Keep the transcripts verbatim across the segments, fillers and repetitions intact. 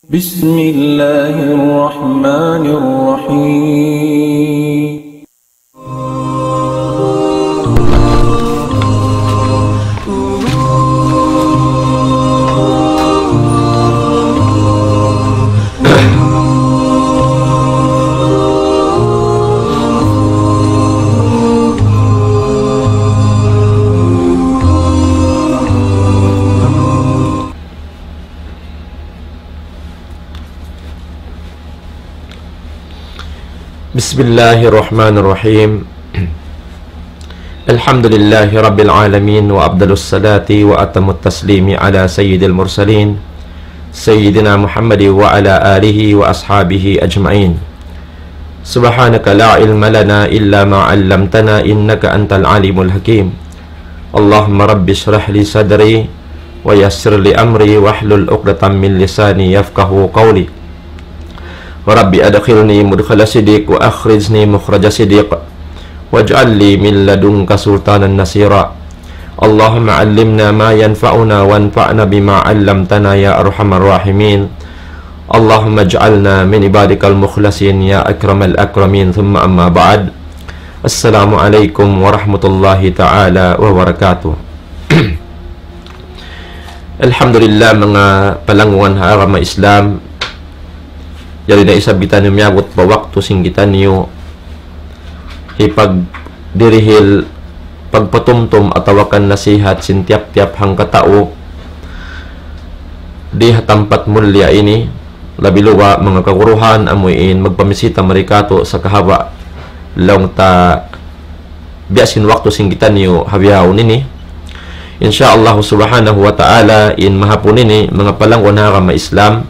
بسم الله الرحمن الرحيم. بسم الله الرحمن الرحيم. الحمد لله رب العالمين، وأفضل الصلاة وأتم التسليم على سيد المرسلين، سيدنا محمد وعلى آله وأصحابه أجمعين. سبحانك لا علم لنا إلا ما علمتنا إنك أنت العليم الحكيم. اللهم رب اشرح لي صدري ويسر لي أمري واحلل عقدة من لساني يفقهوا قولي. رب أدخلني مدخل صدق وأخرجني مخرج صدق واجعل لي من لدنك سلطانا نصيرا. اللهم علمنا ما ينفعنا وانفعنا بما علمتنا يا أرحم الراحمين. اللهم اجعلنا من عبادك المخلصين يا أكرم الأكرمين. ثم أما بعد. السلام عليكم ورحمة الله تعالى وبركاته. Alhamdulillah, manga palangwan ha agama Islam. Jari na isab kitaniyu miyagut pa waktu sin kitaniyu hipagdirihil pagpatumtum atawa kan nasihat sin tiyap-tiyap hangkatau di ha tampat mulliya ini, labi luwa manga kaguruhan amuin magpamisita mari katu' sa kahaba' laung ta biya' sin waktu sin kitaniyu ha bihaun ini. Insya Allah subhanahu wa ta'ala, in mahapun ini, manga palangwan ha agama Islam,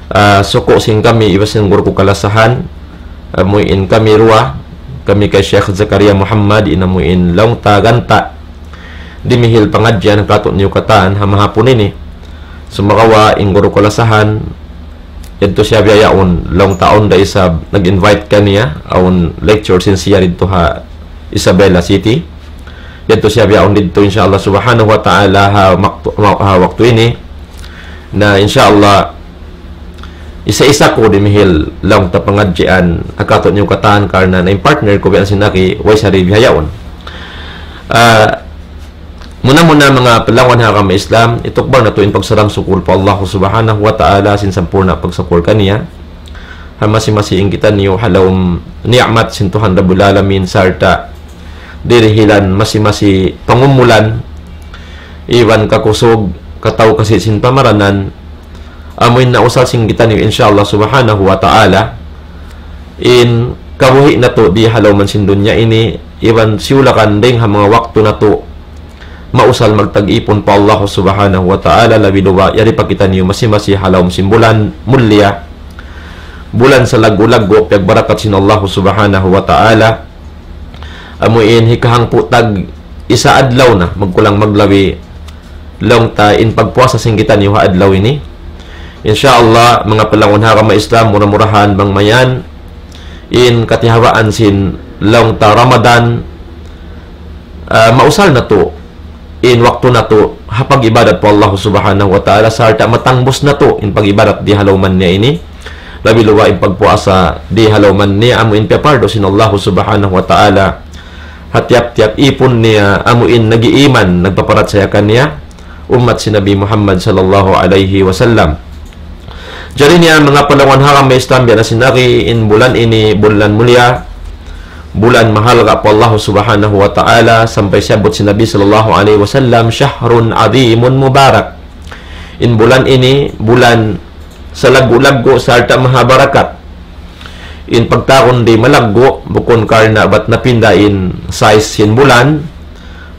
ah, suku' sin kami iban sin guru ku kalasahan, amuin kami duwa, kami kay Sheikh Zakaria Muhammad, in amuin laung ta ganta', dimihil pangadjian katu' niyu katan ha mahapun ini. Sumagawa' in guru ku kalasahan, yadtu siya bihaun, laung ta awn da isab nag-invite kaniya, awn lecture sin siya didtu ha Isabela City. Yadtu siya bihaun didtu, insya Allah subhanahu wa ta'ala, ha waktu, ha waktu ini. Na insya Allah, isa-isa ku dimihil laung ta pangadjian ha katu' niyu katan karna' na in partner ku biya' sin aki, way sa di bihaun. Ah, muna-muna manga palangwan ha agama Islam, itukbal natu' in pagsarang-sukul pa Allah subhanahu wa ta'ala sin sampurna' pagsukul kaniya. Ha masi-masi in kitaniyu ha lawm ni'mat sin Tuhan Rabbul Alamin sarta' dirihilan masi-masi pangumulan iban kakusug, kataw kasi sin pamaranan, amuin nausal sin kitaniyu, insya Allah subhanahu wa ta'ala, in kabuhi' natu' di ha lawm sin dunya ini, iban siyulakan dayng ha manga waktu natu' mausal magtag-ipun pa Allah subhanahu wa ta'ala, labi luwa yari pa kitaniyu masi-masi ha lawm sin bulan mulliya, bulan salaggu'-laggu' piyagbarakat sin Allah subhanahu wa ta'ala. Amuin hikahangpu' tag isa adlaw na, magkulang maglabi, laung ta in pagpuasa sin kitaniyu ha adlaw ini. Insya Allah, manga palangwan ha agama Islam, mura-murahan bang mayan in katihawaan sin laung ta Ramadan, ah, mausal natu' in waktu natu' ha pag-ibadat pa Allah subhanahu wa ta'ala, sarta' matangbus natu' in pag-ibadat di ha lawm niya ini. Labi luwa in pagpuasa di ha lawm niya, amuin piyapardu sin Allah subhanahu wa ta'ala ha tiyap-tiyap ipun niya, amuin nag-iiman, nagpaparachaya kaniya, ummat sin Nabi Muhammad sallallahu alayhi wasallam. Jari niya manga palangwan ha agama Islam, biya' na sin aki, in bulan ini bulan mulliya, bulan mahalga' pa Allah subhanahu wa ta'ala, sampay siyabbut sin Nabi sallallahu alayhi wasallam, شهر عظيم مبارك. In bulan ini, bulan salaggu'-laggu' sarta' mahabarakat. In pagtawagun di malaggu', bukun karna' bat napinda in size sin bulan,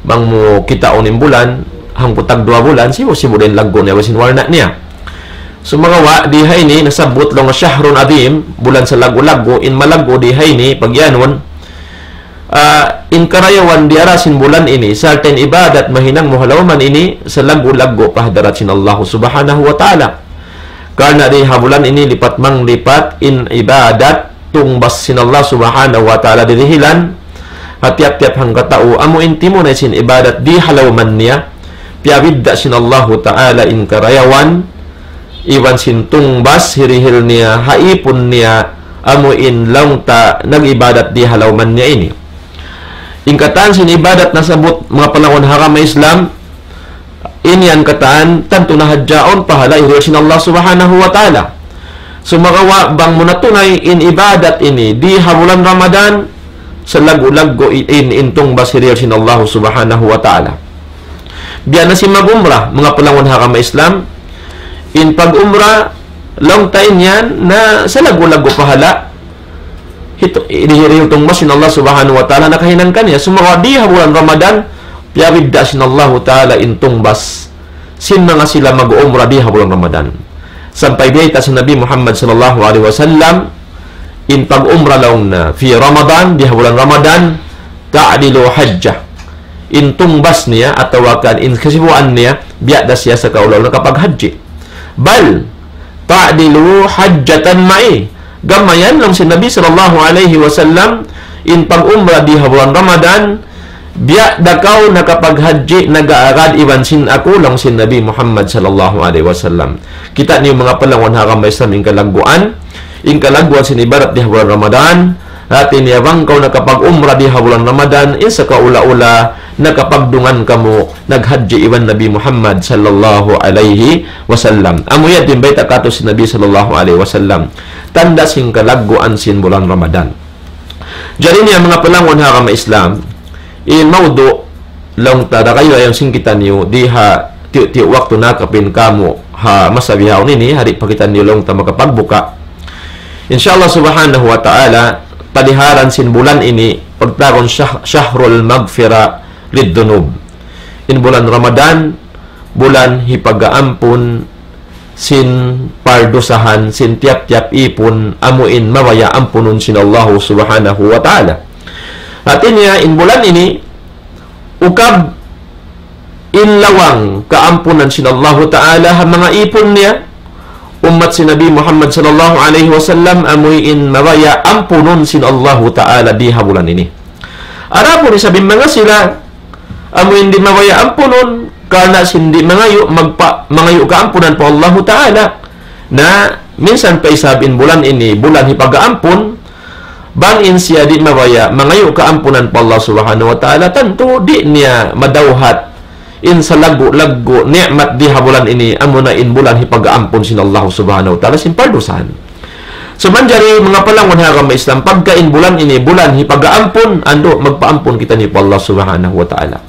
bang mu kitaun in bulan, hangpu' tag duwa bulan, sibu'-sibu' da in laggu' niya, iban sin warna' niya. Sumagawa', di ha ini, nasabbut laung شهر عظيم, bulan salaggu'-laggu', in malaggu' di ha ini, pagiyanun, ah, in karayawan diyara sin bulan ini, sarta' in ibadat mahinang mu ha lawm ini, salaggu'-laggu' pa hadarat sin Allah subhanahu wa ta'ala. Karna' di ha bulan ini lipat manglipat in ibadat tungbas sin Allah subhanahu wa ta'ala dirihilan ha tiyap-tiyap hangkatau, amuin timunay sin ibadat di ha lawm niya, piyabidda' sin Allahu ta'ala in karayawan, iban sin tungbas hirihil niya ha ipun niya, amu in laung ta nag-ibadat di ha lawman niya ini. In katan sin ibadat nasabbut, manga palangga' ha agama Islam, in yan katan tantu na hadja awn pahala hirihil sin Allah Subhanahu wa Ta'ala. Sumagawa' bang mu natunay in ibadat ini di ha bulan Ramadan, salaggu'-laggu' in, in tungbas hirihil sin Allah Subhanahu wa Ta'ala. Biya' na sin mag-umrah, manga palangga' ha agama Islam, in pag-umrah, laung ta in yan na salaggu'-laggu' pahala, hitu-, hirihil tungbas sin Allah Subhanahu wa Ta'ala nakahinang kaniya. Sumagawa' di ha bulan Ramadan, piyabidda' sin Allah Ta'ala in tungbas sin manga sila mag-umrah di ha bulan Ramadan. Sampay biyayta' sin Nabi Muhammad sallallahu alayhi wasallam, in pag-umrah laung niya, fi Ramadan, di ha bulan Ramadan, ta'dilu hajjah. In tungbas niya, atawa kan in kasibuan niya, biya' da siya sakaula-ula nakapaghajji. Bal, ta'dilu hajjatan ma'i. Gam mayan laung sin Nabi sallallahu alayhi wasallam, in pag-umrah di ha bulan Ramadan, biya' da kaw nakapaghajji nag-aagad iban sin aku laung sin Nabi Muhammad sallallahu alayhi wasallam. Kita' niyu manga palangga' ha agama Islam in kalagguan, in kalagguan sin ibadat di ha bulan Ramadan, hati niya bang kaw nakapag-umrah di ha bulan Ramadan, in sakaula-ula nakapagdungan kamu naghajji iban Nabi Muhammad sallallahu alayhi wasallam. Amu yan in bayta' kātu' sin Nabi sallallahu alayhi wasallam. Tanda' sin kalagguan sin bulan Ramadan. Jari niya manga palangga' ha agama Islam, in mawdu' laung ta da kayu ayaw sin kitaniyu, di ha tiyu'-tiyu' waktu nakapin kamu ha masa bihaun ini, hari pa kitaniyu laung ta makapagbuka. Insya Allah Subhanahu wa Ta'ala, paliharan sin bulan ini, pagtawagun syah-, syahrul maghfirah lid-dunub. In bulan Ramadan, bulan hipag-ampun sin pardusahan sin tiyap-tiyap ipun amu in mabaya' ampunun sin Allahu Subhanahu wa Ta'ala. Hati niya, in bulan ini, ukab in lawang kaampunan sin Allahu Ta'ala ha manga ipun niya, ummat sin Nabi Muhammad sallallahu alayhi wasallam, amu in mabaya' ampunun sin Allahu Ta'ala di ha bulan ini. Adapun isab in manga sila, amu in di' mabaya' ampunun, karna' sin di' mangayu', magpa-, mangayu' kaampunan pa Allahu Ta'ala. Na, minsan pa isab in bulan ini, bulan hipag-ampun, bang in siya di' mabaya' mangayu' kaampunan pa Allah Subhanahu wa Ta'ala, tantu di' niya madawhat in salaggu'-laggu' ni'mat di ha bulan ini, amuna in bulan hipag-ampun sin Allah Subhanahu wa Ta'ala sin pardusahan. So, manjari manga palangga' ha agama Islam, pagka in bulan ini, bulan hipag-ampun, andu', magpaampun kitaniyu pa Allah Subhanahu wa Ta'ala.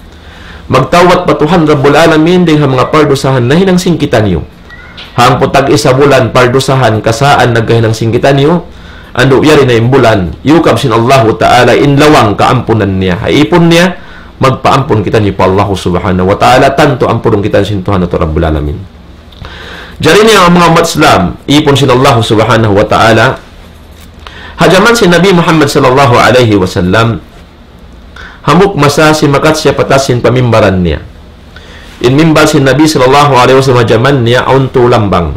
Magtawbat pa Tuhan Rabbul Alamin, dayn ha manga pardusahan nahinang sin kitaniyu. Hangpu' tag-isa bulan, pardusahan, kasaan, nagkahinang sin kitaniyu, andu' yari na in bulan, iyukab sin Allahu Ta'ala, in lawang kaampunan niya. Ha ipun niya, magpaampun kitaniyu pa Allahu Subhanahu wa Ta'ala, tantu ampunun kitaniyu sin Tuhan natu' Rabbul Alamin. Jari niya manga ummat Islam, ipun sin Allahu Subhanahu wa Ta'ala, ha jaman sin Nabi Muhammad sallallahu alayhi wasallam, hambuuk masa simakat siya pa taas sin pamimbaran niya. In mimbar sin Nabi sallallahu alayhi wasallam ha jaman niya awn tū lambang.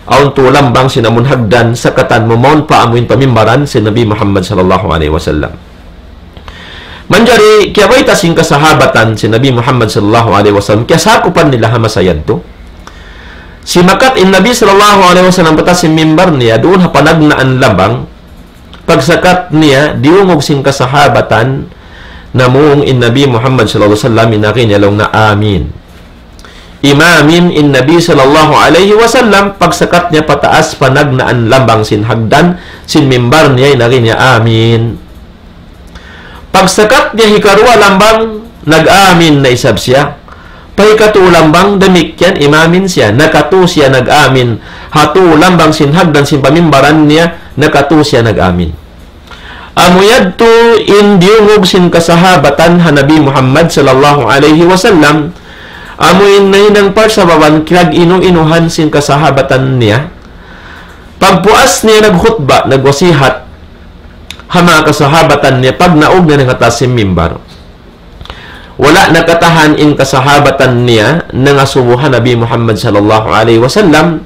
Awn tū lambang sin amun hagdan, sakatan mu mawn pa amu in pamimbaran sin Nabi Muhammad sallallahu alayhi wasallam. Manjari kiyabayta' sin kasahabatan sin Nabi Muhammad sallallahu alayhi wasallam, kiyasakupan nila ha masa yadtu. Simakat in Nabi sallallahu alayhi wasallam pa taas sin mimbar niya, duun ha panagnaan lambang, pagsakat niya, diyungug sin kasahabatan, namung in Nabi Muhammad sallallahu alayhi wasallam, in agi niya laung niya, "Amin." Imamin in Nabi sallallahu alayhi wasallam, pagsakat niya pa taas panagnaan lambang sin hagdan, sin mimbar niya, in agi niya, "Amin." Pagsakat niya hikaruwa lambang, nag-amin na isab siya. Pahikatū lambang, damikkiyan, imamin siya. Nakatū siya nag-amin. Ha tū lambang sin hagdan sin pamimbaran niya, nakatū siya nag-amin. Amu yadtu in diyungug sin kasahabatan ha Nabi Muhammad sallallahu alayhi wasallam. Amu in nahinang parsababan kiyag-inu-inuhan sin kasahabatan niya. Pagpuas niya nagkhutba, nagwasihat ha manga kasahabatan niya, pagnaug niya dayn ha taas sin mimbar. Wala' nakatahan in kasahabatan niya, nangasubu ha Nabi Muhammad sallallahu alayhi wasallam,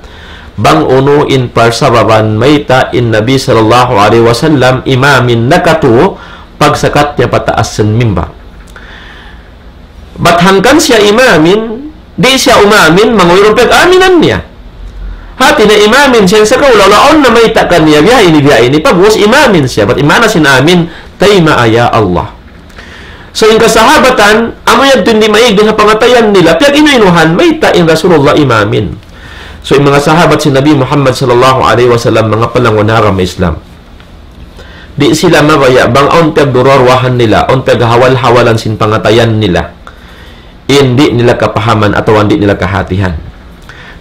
bang unu in parsababan mayta' in Nabi sallallahu alayhi wasallam imamin nakatū, pagsakat niya pa taas sin mimbar. Bat hangkan siya imamin, di' siya umamin, manguyurun piyag-aminan niya. Hati niya imamin siya sa kaulaw, laung na mayta' kaniya, biya' ini, biya' ini. Pag'ubus imamin siya. Bat in maana sin amin, tayma'a ya Allah. So, in kasahabatan, amu yadtu in di' maig dayn ha pangatayan nila, piyag-inu-inuhan, mayta' in Rasulullah imamin. So, in manga sahabat sin Nabi Muhammad sallallahu alayhi wasallam, manga palangga' ha agama Islam. Di' sila mabaya' bang awn piyagduruwahan nila, awn piyaghawal-hawalan sin pangatayan nila. In di' nila kapahaman atawa di' nila kahatihan.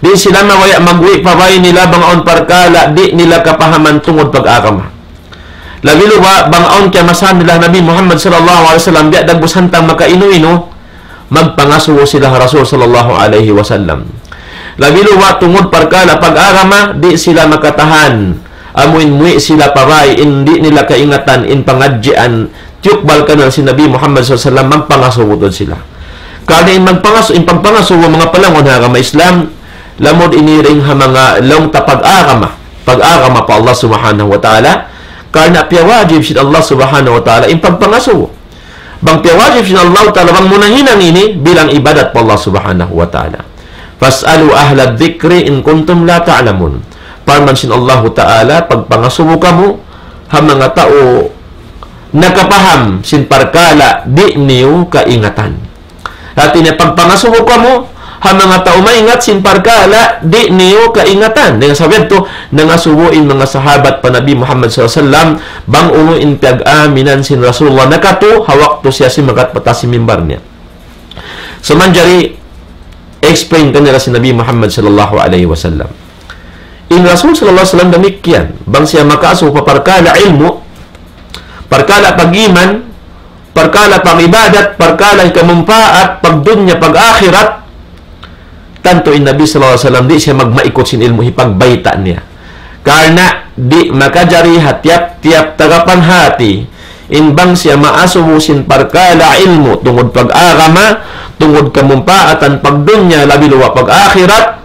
Di' sila mabaya' magwi' pa bay nila bang awn parkala' di' nila kapahaman tungud pag-agama. Labi luba' bang awn kiyamasahan nila Nabi Muhammad sallallahu alayhi wasallam, biya' dagbus hantang makainu-inu, magpangasubu sila ha Rasul sallallahu alayhi wasallam. Labi luba' tungud parkala' pag-agama, di' sila makatahan. Amu in muwi' sila pa bay, in di' nila kaingatan, in pangadjian, tiyukbal kanila sin Nabi Muhammad sallallahu alayhi wasallam, magpangasubu tuud sila. Karna' in magpangasu-, in pagpangasubu manga palangga' ha agama Islam, lamud ini dayn ha manga laung ta pag-agama, pag-agama pa Allah Subhanahu wa Ta'ala, karna' piyawajib sin Allah Subhanahu wa Ta'ala in pagpangasubu. Bang piyawajib sin Allah Ta'ala, bang mu nahinang ini bilang ibadat pa Allah Subhanahu wa Ta'ala. فاسألوا أهل الذكر إن كنتم لا تعلمون. Parman sin Allah Ta'ala, pagpangasubu kamu ha manga tau nakapaham sin parkala' di' niyu kaingatan. Hati niya pagpangasubu kamu ha manga tau maingat sin parkala' di' niyu kaingatan. Dayn ha sabab yadtu, nangasubu in manga sahabat pa Nabi Muhammad sallallahu alayhi wasallam, bang unu in piyag-aminan sin Rasulullah nakatu, ha waktu siya simakat pa taas sin mimbar niya. So, manjari explain kanila sin Nabi Muhammad sallallahu alayhi wasallam. In Rasul sallallahu alayhi wasallam damikkiyan, bang siya makaasubu pa parkala' ilmu', parkala' pag-iman, parkala' pag-ibadat, parkala' hikamumpaat, pagdunya, pag-akhirat, tantu in Nabi sallallahu alayhi wasallam di' siya magmaikut sin ilmu' hipagbayta' niya. Karna' di' makajari ha tiyap-tiyap tagapanghati, in bang siya maasubu sin parkala' ilmu' tungud pag-agama, tungud kamumpaatan pagdunya, labi luba' pag-akhirat,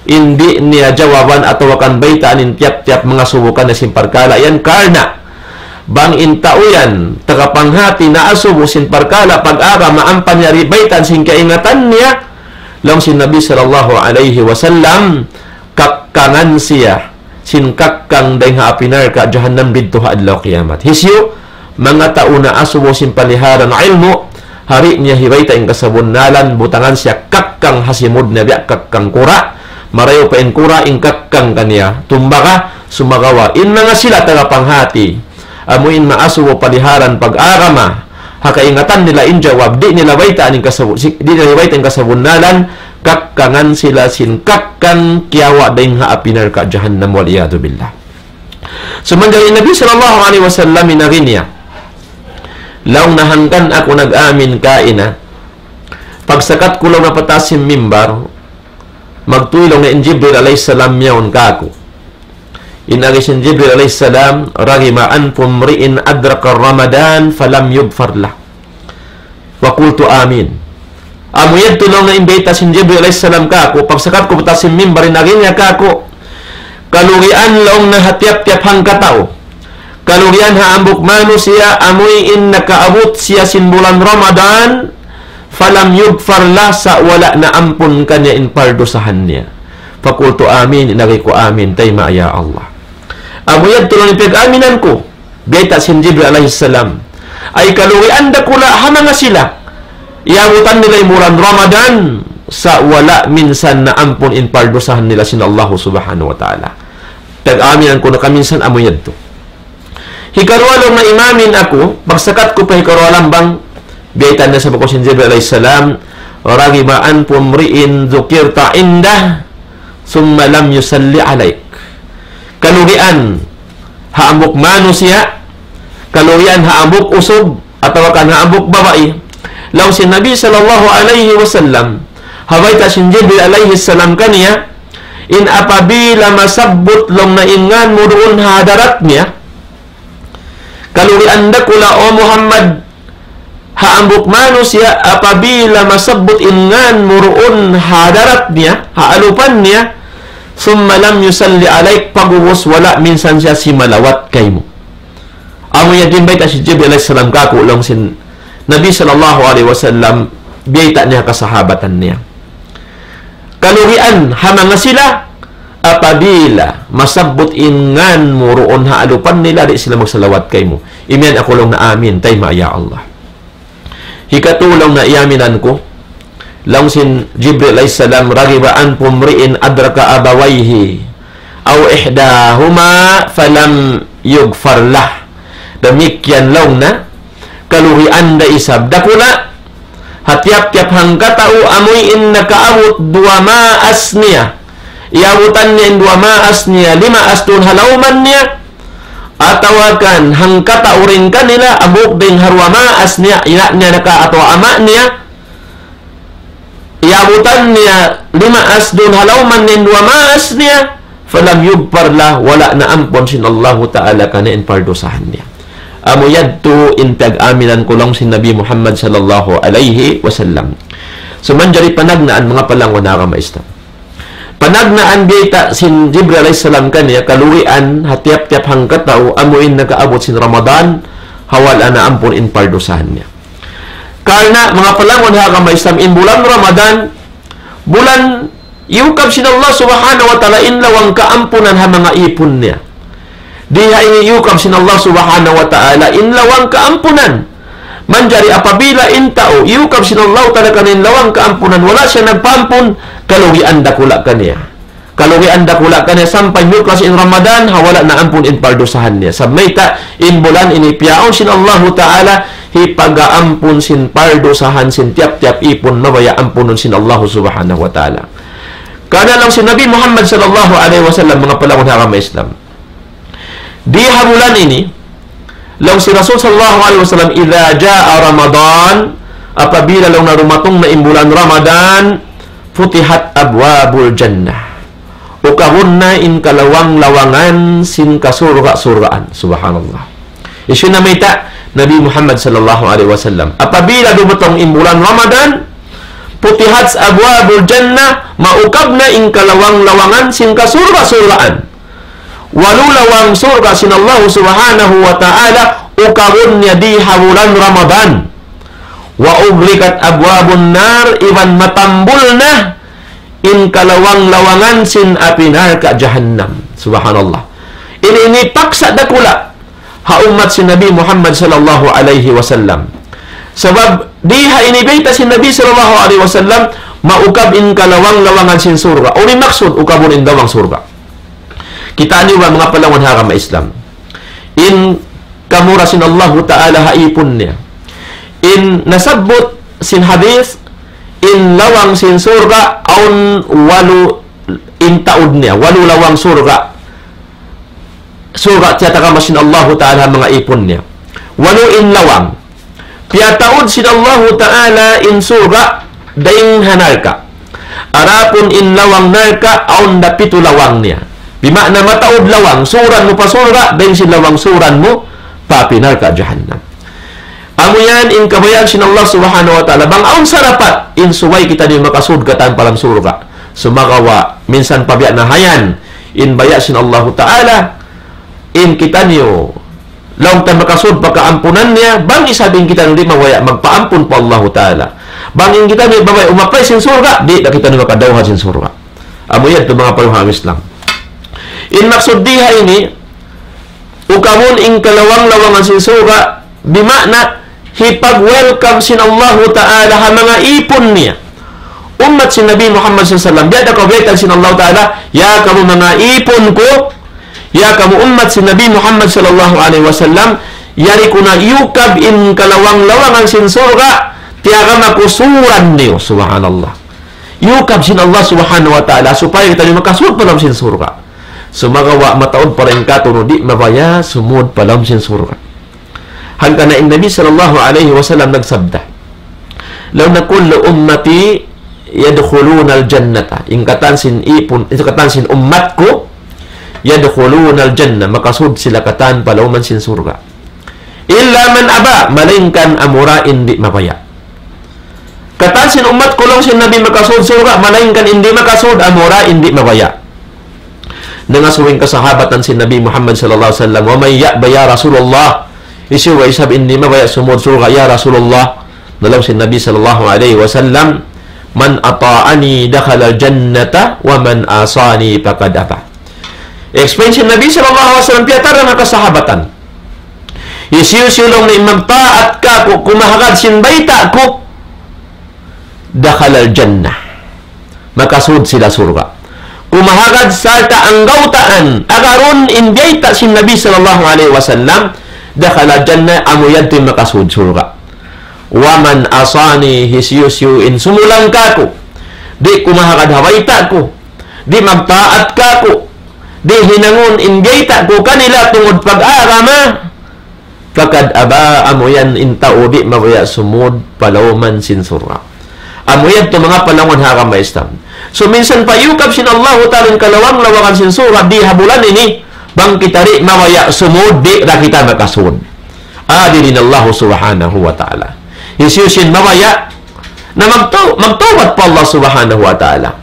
in di' niya jawaban atawa kan baytaan in tiyap-tiyap mangasubu kaniya sin parkala' yan karna' bang in tau yan, tagapanghati naasubu sin parkala' pag-agama ampa niya di' baytaan sin kaingatan niya, laung sin Nabi sallallahu alayhi wasallam, kakkangan siya sin kakkang dayn ha api narka' jahannam didtu ha adlaw kiyamat. Hisiyu, manga tau naasubu sin paliharan ilmu', di' niya hibayta' in kasabunnalan, butangan siya kakkang ha simud niya biya' kakkang kura', marayaw pa in kura', in kakkang kaniya, tumbaga, sumagawa', in manga sila tagapanghati, amu in maasubu paliharan pag-agama, ha kaingatan nila in jawab, di' nila baytaan in kasabu-, si-, di' nila hibayta' in kasabunnalan, kakkangan sila sin kakkang kiyawa' dayn ha api narka' jahannam, wal iyadhu billah. So, manjari Nabi sallallahu alayhi wasallam in agi niya, laung na hangkan aku nag-amin kaina, pagsakat ku laung na pa taas sin mimbar, magtuy laung na in Jibril alayhis salam yaun kāku'. In agi sin Jibril alayhis salam, رغم أنف امرئ أدرك رمضان فلم يغفر له. فقلت آمين. Amu yadtu laung na in bayta' sin Jibril alayhis salam kāku', pagsakat ku pa taas sin mimbar in agi niya kāku'. Kalugian laung na ha tiyap-tiyap hangkatau. Kalugian ha hambuuk manusiya' amuin nakaabut siya sin bulan Ramadan, فلم يغفر له, sa' wala' naampun kaniya in pardusahan niya. فقلت آمين, in agi ku amin, tayma'a ya Allah. Amu yadtu laung in piyag-aminan ku, bayta' sin Jibril alayhis salam. Ay kalugian dakula' ha manga sila. Iyaabutan nila in bulan Ramadan, sa' wala' minsan naampun in pardusahan nila sin Allah Subhanahu wa Ta'ala. Piyag-aminan ku na kaminsan amu yadtu. Hikaruwa laung na imamin aku, pagsakat ku pa hikaruwa lambang, biyaytaan niya sab aku sin Jibril alayhis salam, رغم أنف امرئ ذكرت عنده ثم لم يصل عليك. Kalugian ha hambuuk manusiya', kalugian ha hambuuk usug, atawa kan ha hambuuk babai. Laung sin Nabi sallallahu alayhi wasallam, ha bayta' sin Jibril alayhis salam kaniya, in apabila masabbut laung na in ngan mu duun ha hadarat niya, kalugian dakula', O Muhammad, ha hambuuk manusiya' apabila masabbut in ngan mu duun ha hadarat niya, ha alupan niya, ثم لم يصل عليك, pag'ubus wala' minsan siya simalawat kaymu. Amu yan in bayta' sin Jibril alayhis salam kāku', laung sin Nabi sallallahu alayhi wasallam, biyayta' niya ha kasahabatan niya. Kalugian ha manga sila, apabila masabbut in ngan mu duun ha alupan nila, di' sila magsalawat kaymu. Imiyan aku laung niya, amin, tayma' ya Allah. Hikatu laung niya iyaminan ku, laung sin Jibril alayhis salam, رغب أنف امرئ أدرك أبويه أو إحداهما فلم يغفر له. Damikkiyan laung niya, kalugian da isab dakula', ha tiyap-tiyap hangkatau amuin nakaabut duwa maas niya. Iyabutan niya in duwa maas niya, lima maas duun ha lawman niya, atawa kan hangkatau dayn kanila, abut dayn ha duwa maas niya, ina' niya naka atawa ama' niya, iyabutan niya lima maas duun ha lawman niya in duwa maas niya, فلم يغفر له, wala' na ampun sin Allahu Ta'ala kaniya in pardusahan niya. Amu yadtu in piyag-aminan ku laung sin Nabi Muhammad sallallahu alayhi wasallam. So, manjari panagnaan manga palangun ha agama Islam. Panagnaan biyayta' sin Jibril alayhis salam kaniya kalugian ha tiyap-tiyap hangkatau amuin nakaabut sin Ramadan, ha wala' na ampun in pardusahan niya. Karna' manga palangun ha agama Islam, in bulan Ramadan, bulan iyukab sin Allah Subhanahu wa Ta'ala in lawang kaampunan ha manga īpun niya. Di ha ini iyukab sin Allah Subhanahu wa Ta'ala in lawang kaampunan. Manjari apabila in tau iyukab sin Allah Ta'ala kaniya in lawang kaampunan, wala' siya nagpaampun, kalugian dakula' kaniya. Kalugian dakula' kaniya sampay miyukas in Ramadan, ha wala' na ampun in pardusahan niya. Sabab mayta', in bulan ini piyaun sin Allahu Ta'ala, hipagaampun sin pardusahan sin tiyap-tiyap īpun mabaya' ampunun sin Allahu Subhanahu wa Ta'ala. Karna' laung sin Nabi Muhammad sallallahu alayhi wasallam, manga palangun ha agama Islam. Di ha bulan ini, laung sin Rasul sallallahu alayhi wasallam, إذا جاء رمضان, apabila laung niya dumatung na in bulan Ramadan, فتحت أبواب الجنة. Ukabun na in kalawang-lawangan sin kasurga'-surgaan. Subhanallah. Hisiyu in namayta'? Nabi Muhammad sallallahu alayhi wasallam. Apabila dumatung in bulan Ramadan, فتحت أبواب الجنة, maukab na in kalawang-lawangan sin kasurga'-surgaan. Walu lawang surga' sin Allah Subhanahu wa Ta'ala, ukabun niya di ha bulan Ramadan. وأغلقت أبواب النار, iban matambul na in kalawang-lawangan sin api narka' jahannam. Subhanallah. Ini, ini paksa dakula' ha ummat sin Nabi Muhammad sallallahu alayhi wasallam. Sabab di ha ini bayta' sin Nabi sallallahu alayhi wasallam, maukab in kalawang-lawangan sin surga'. Unu in maksud ukabun in lawang surga'? Kitaa niyu ba, manga palangun ha agama Islam, in kamura sin Allahu Ta'ala ha īpun niya. In nasabbut sin hadith, in lawang sin surga' awn walu in taud niya, walu lawang surga'. Surga' tiyatagama sin Allahu Ta'ala ha manga īpun niya. Walu in lawang. Piyataud sin Allahu Ta'ala in surga' dayn ha narka'. Adapun in lawang narka', awn da pitu lawang niya. Bima'na mataud lawang, suran mu pa surga', dayn sin lawang suran mu pa api narka' jahannam. Amu yan in kabayaan sin Allah Subhanahu wa Ta'ala. Bang awn sarapat, in subay kitaniyu makasud katan pa lawm surga'. Sumagawa', minsan pa biya' na ha yan, in baya' sin Allahu Ta'ala, in kitaniyu, laung ta makasud pa kaampunan niya, bang isab in kitaniyu di' mabaya' magpaampun pa Allahu Ta'ala. Bang in kitaniyu mabaya' umapay sin surga', di' na kitaniyu makadawhat sin surga'. Amu yadtu manga palangun ha Islam. In maksud di ha ini, ukabun in kalawang-lawangan sin surga', bima'na hipag-welcome sin Allahu Ta'ala ha manga īpun niya. Ummat sin Nabi Muhammad sallallahu alayhi wasallam, biya' da kabayaan sin Allahu Ta'ala, ya kamu manga īpun ku, ya kamu ummat sin Nabi Muhammad sallallahu alayhi wasallam, yari ku na iyukab in kalawang-lawangan sin surga', tiyagama ku suran niyu, subhanallah. Iyukab sin Allah Subhanahu wa Ta'ala, supaya kitaniyu makasud pa lawm sin surga'. Sumagawa' mataud pa dayn kātu' di' mabaya' sumud pa lawm sin surga'. Hangkan in Nabi sallallahu alayhi wasallam nagsabda, laung niya كل أمتي يدخلون الجنة. In katan sin īpun, in katan sin ummat ku, يدخلون الجنة. Makasud sila katan pa lawm sin surga'. إلا من أبى, malaingkan amura in di' mabaya'. Katan sin ummat ku laung sin Nabi makasud surga', malaingkan in di' makasud amura in di' mabaya'. Nangasubu in kasahabatan sin Nabi Muhammad sallallahu alayhi wasallam, ومن يأبى يا رسول الله؟ Hisiyu isab in di' mabaya' sumud surga', ya Rasulullah? Na laung sin Nabi sallallahu alayhi wasallam, من أطاعني دخل الجنة ومن عصاني فقد أبى. Explain sin Nabi sallallahu alayhi wasallam, piyatara na kasahabatan. Hisiyu-siyu laung niya in magtaat kāku', kumahagad sin bayta' ku, دخل الجنة. Makasud sila surga'. Kumahagad sarta' anggawtaan, agarun in bayta' sin Nabi sallallahu alayhi wasallam, دخل الجنة, amu yadtu in makasud surga'. ومن عصاني, hisiyu-siyu in sumulang kāku', di' kumahagad ha bayta' ku, di' magtaat kāku', di' hinangun in bayta' ku kanila tungud pag-agama, فقد أبى, amu yan in tau di' mabaya' sumud pa lawm sin surga'. Amu yadtu manga palangga' ha agama Islam. So minsan pa iyukab sin Allahu Ta'ala in kalawang-lawangan sin surga' di ha bulan ini, bang kita di' mabaya' sumud, di' da kita makasud. Adil in Allah Subhanahu wa Ta'ala. Hisiyu-siyu in mabaya' na magtaw-, magtawbat pa Allah Subhanahu wa Ta'ala.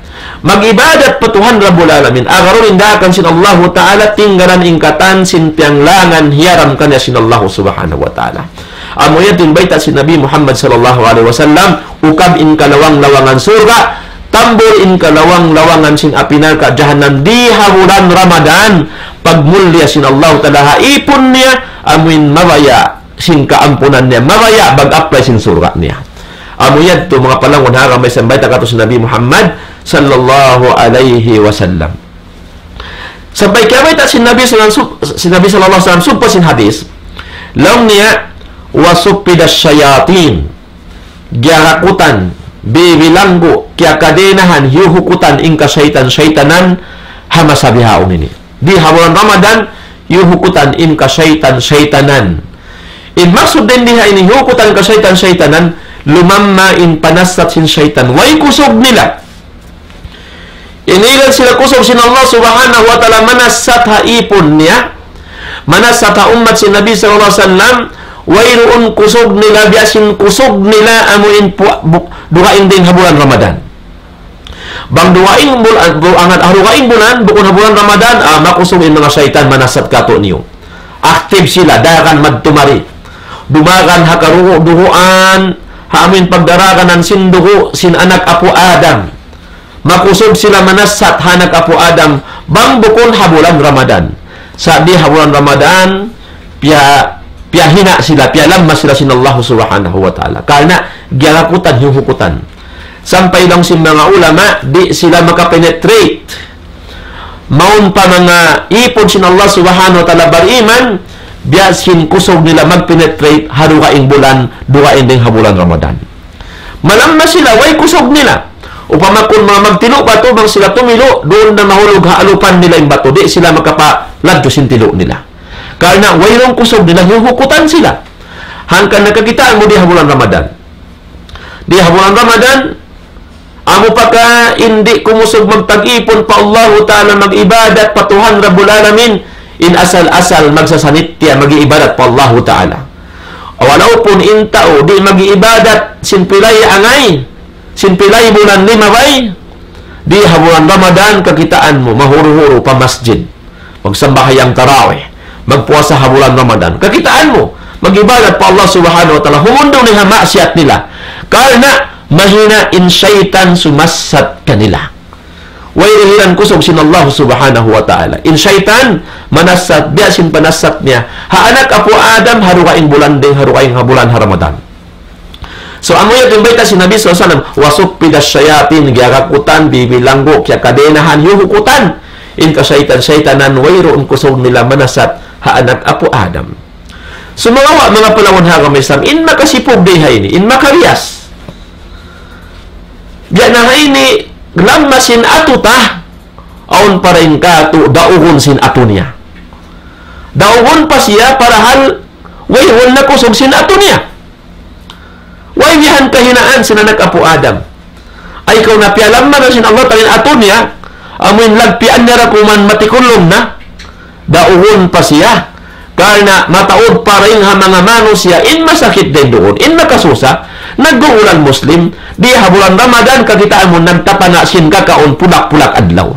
Mag-ibadat pa Tuhan Rabbul Alamin. Agarun in daakan sin Allahu Ta'ala, tinggalan in katan sin piyanglangan hiyaram kaniya sin Allahu Subhanahu wa Ta'ala. Amu yan in bayta' sin Nabi Muhammad sallallahu alayhi wasallam, ukab in kalawang-lawangan surga', tambul in kalawang-lawangan sin api narka' jahannam di ha bulan Ramadan, pagmulliya sin Allahu Ta'ala ha ipun niya, amu in mabaya' sin kaampunan niya, mabaya' mag-apply sin surga' niya. Amu yadtu manga palangga' ha agama Islam, bayta' kātu' sin Nabi Muhammad sallallahu alayhi wasallam. Sampay kiyabayta' sin Nabi sallallahu, sin Nabi sallallahu alayhi wasallam, sumpa sin hadith, laung niya, وصفد الشياطين, giyarakutan, bibilanggu', kiyakadenahan, hiyuhukutan in kasaytan-saytanan ha masa bihaun ini. Di ha bulan Ramadan, hiyuhukutan in kasaytan-saytanan. In maksud dayn di ha ini, hiyuhukutan kasaytan-saytanan, lumamma in panasat sin saytan. Way kusug nila. Inilan sila kusug sin Allah Subhanahu wa Ta'ala manasat ha ipun niya, manasat ha ummat sin Nabi sallallahu alayhi wasallam, wayruun kusug nila, biya' sin kusug nila amu in pu-, bu-, dugaing dayn ha bulan Ramadan. Bang dugaing bul-, bu-, angat, ha dugaing bulan, bukun ha bulan Ramadan, ah, makusug in manga saytan manasat kātu'niyu. Active sila, daran madtu mari. Dumagan ha karuhu-duhuan, ha amu in pagdaraganan sin dugu' sin anak apu' Adam. Makusug sila manasat ha anak apu' Adam, bang bukun ha bulan Ramadan. Sa' di ha bulan Ramadan, piya-, piyahina' sila, piyalamma sila sin Allah Subhanahu wa Ta'ala. Karna' giyarakutan, hiyuhukutan. Sampay laung sin manga ulama, di' sila makapenetrate. Mawn pa manga ipun sin Allah Subhanahu wa Ta'ala bariman, biya' sin kusug nila magpenetrate ha dugaing bulan, dugaing dayn ha bulan Ramadan. Malamma sila, way kusug nila. Upama kunu' manga magtilu' batu, bang sila tumilu', duun na mahulug ha alupan nila in batu, di' sila makapaladju sin tilu' nila. Karna' wayruun kusug nila, hiyuhukutan sila. Hangkan na kakitaan mu di ha bulan Ramadan. Di ha bulan Ramadan, amu pa ka in di' kumusug magtag-ipun pa Allahu Ta'ala, mag-ibadat pa Tuhan Rabbul Alamin, in asal-asal magsasanit tiya mag-ibadat pa Allahu Ta'ala. Walaupun in tau di' mag-ibadat sin pilay angay, sin pilay bulan limabay, di ha bulan Ramadan kakitaan mu, mahuru-huru pa masjid. Magsambahayang tarawih, magpuasa ha bulan Ramadan. Kakitaan mu, mag-ibadat pa Allah Subhanahu wa Ta'ala, humundung na ha maksiyat nila. Karna' mahina in saytan sumasat kanila. Way dihilan kusug sin Allah Subhanahu wa Ta'ala. In saytan, manasat, biya' sin panasat niya ha anak apu' Adam, ha dugaing bulan dayn, ha dugaing ha bulan ha Ramadan. So, amu yan in bayta' sin Nabi sallallahu alayhi wasallam, وصفد الشياطين, giyarakutan, bibilanggu', kiyakadenahan, hiyuhukutan in kasaytan-saytanan, wayruun kusug nila manasat ha anak apu' Adam. Sumagawa', manga palangga' ha agama Islam, in makasipug di ha ini, in makabiyas. Biya' na ha ini, lamma sin atu ta, awn pa dayn kātu' daugun sin atu niya. Daugun pa siya, parahal wayruun na kusug sin atu niya. Way bihan kahinaan sin anak apu' Adam. Ay kaw na piyalamma na sin Allah Ta'ala in atu niya, amu in lagpian niya ra kuman matikulum na, daugun pa siya. Karna' mataud pa dayn ha manga manusiya', in masakit dayn duun, in makasusa, naggugulan Muslim, di ha bulan Ramadan, kakitaan mu nagtapana' sin kakaun pulak-pulak adlaw.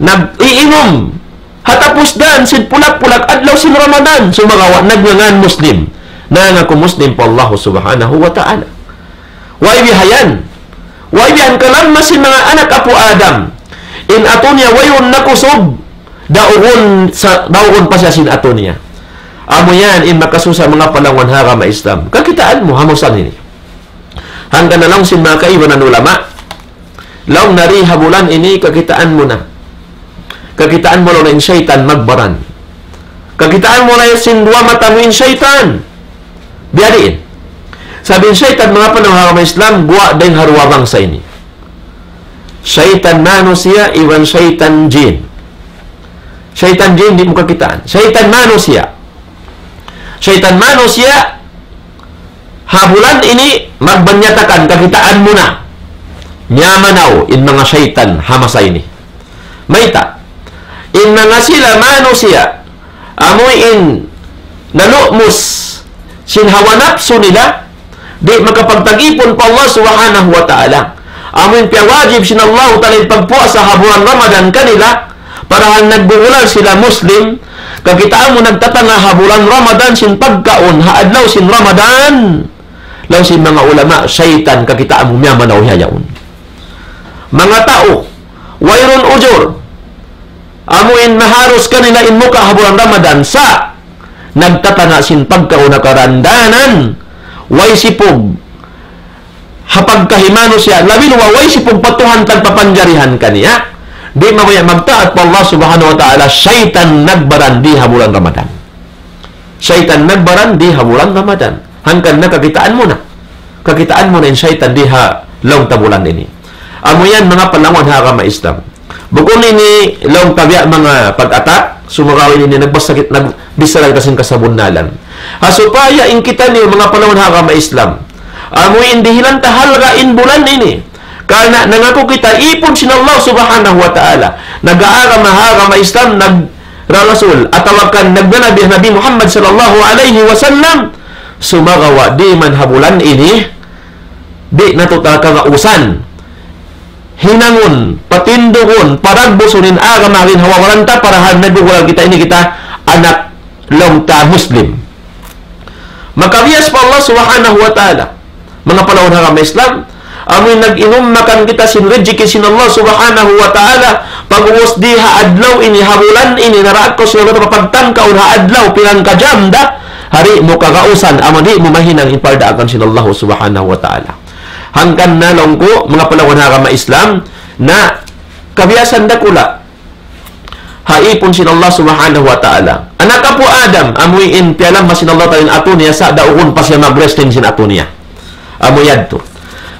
Nag-iinum, ha tapus daan sin pulak-pulak adlaw sin Ramadan, sumagawa' nagngangan Muslim. Nangaku Muslim pa Allah Subhanahu wa Ta'ala. Way bihayan. Way bihan kalamma sin manga anak apu' Adam. In atu niya wayruun na kusug, daugun sa, daugun pa siya sin atu niya. Amu yan in makasusa manga palangwan ha agama Islam. Kakitaan mu, ha masa ini. Hangkan na laung sin manga kaibanan ulama, laung niya di ha bulan ini kakitaan mu na. Kakitaan mu laung na in saytan magbaran. Kakitaan mu na sin duwa mata mu in saytan. Biya' diin. Sabab in saytan manga palangwan ha agama Islam, guwa' dayn ha duwa bangsa ini. Saytan manusiya' iban saytan jin. Saytan jin di' mu kakitaan. Saytan manusiya'. Saytan manusiya', ha bulan ini magbanyatakan kakitaan mu na. Miyamanaw in manga saytan ha masa ini. Mayta'? In manga sila manusiya', amu in nalumus sin hawa napsu nila, di' makapagtagipun pa Allah Subhanahu wa Ta'ala. Amu in piyawajib sin Allah Ta'ala in pagpuasa ha bulan Ramadan kanila, parahal naggugulal sila Muslim, kakitaan mu nagtatanga ha bulan Ramadan sin pagkaun, ha adlaw sin Ramadan. Laung sin manga ulama, saytan kakitaan mu miyamanaw ha yaun. Manga tau, wayruun ujur, amu in maharus kanila in muka ha bulan Ramadan, sa' nagtatanga sin pagkaun ha karandanan, way sipug ha pagkahi manusiya', labi luba way sipug pa Tuhan tagpapanjarihan kaniya. Di' mabaya' magtaat pa Allah Subhanahu wa Ta'ala, saytan nagbaran di ha bulan Ramadan. Saytan nagbaran di ha bulan Ramadan. Hangkan na kakitaan mu na. Kakitaan mu na in saytan di ha laung ta bulan ini. Amu yan manga palangwan ha agama Islam. Bukun ini laung ta biya' manga pag-atak, sumagawa' ini nagbasa kit-, nagbisara kita sin kasabunnalan. Ha supaya in kitaniyu manga palangwan ha agama Islam, amu in dihilan ta halga' in bulan ini. Karna' nangaku kita ipun sin Allah Subhanahu wa Ta'ala. Nag-aagama ha agama Islam, nagrarasul, atawa kan nagnanabi Nabi Muhammad sallallahu alayhi wasallam. Sumagawa' di' man ha bulan ini, di' natu' ta kagausan hinangun, patindugun, paragbusun in agama ha ginhawa-baran ta, parahal naggugulal kita ini kita anak laung ta Muslim. Makabiyas pa Allah Subhanahu wa Ta'ala. Manga palangwan ha agama Islam, amu in nag-inum makan kita sin rijiki sin Allah Subhanahu wa Ta'ala, pag'ubus di ha adlaw ini, ha bulan ini, naraak kaw sin Allah pagtangkaun ha adlaw, pinangkajam da, di' mu kagausan, amu di' mu mahinang in pardaakan sin Allah Subhanahu wa Ta'ala. Hangkan na laung ku, manga palangwan ha agama Islam, na kabiyasan dakula' ha ipun sin Allah Subhanahu wa Ta'ala. Anak apu' Adam, amu in piyalamma sin Allah Ta'ala in atu niya sa' daugun pa siya mag-wrestling sin atu niya. Amu yadtu.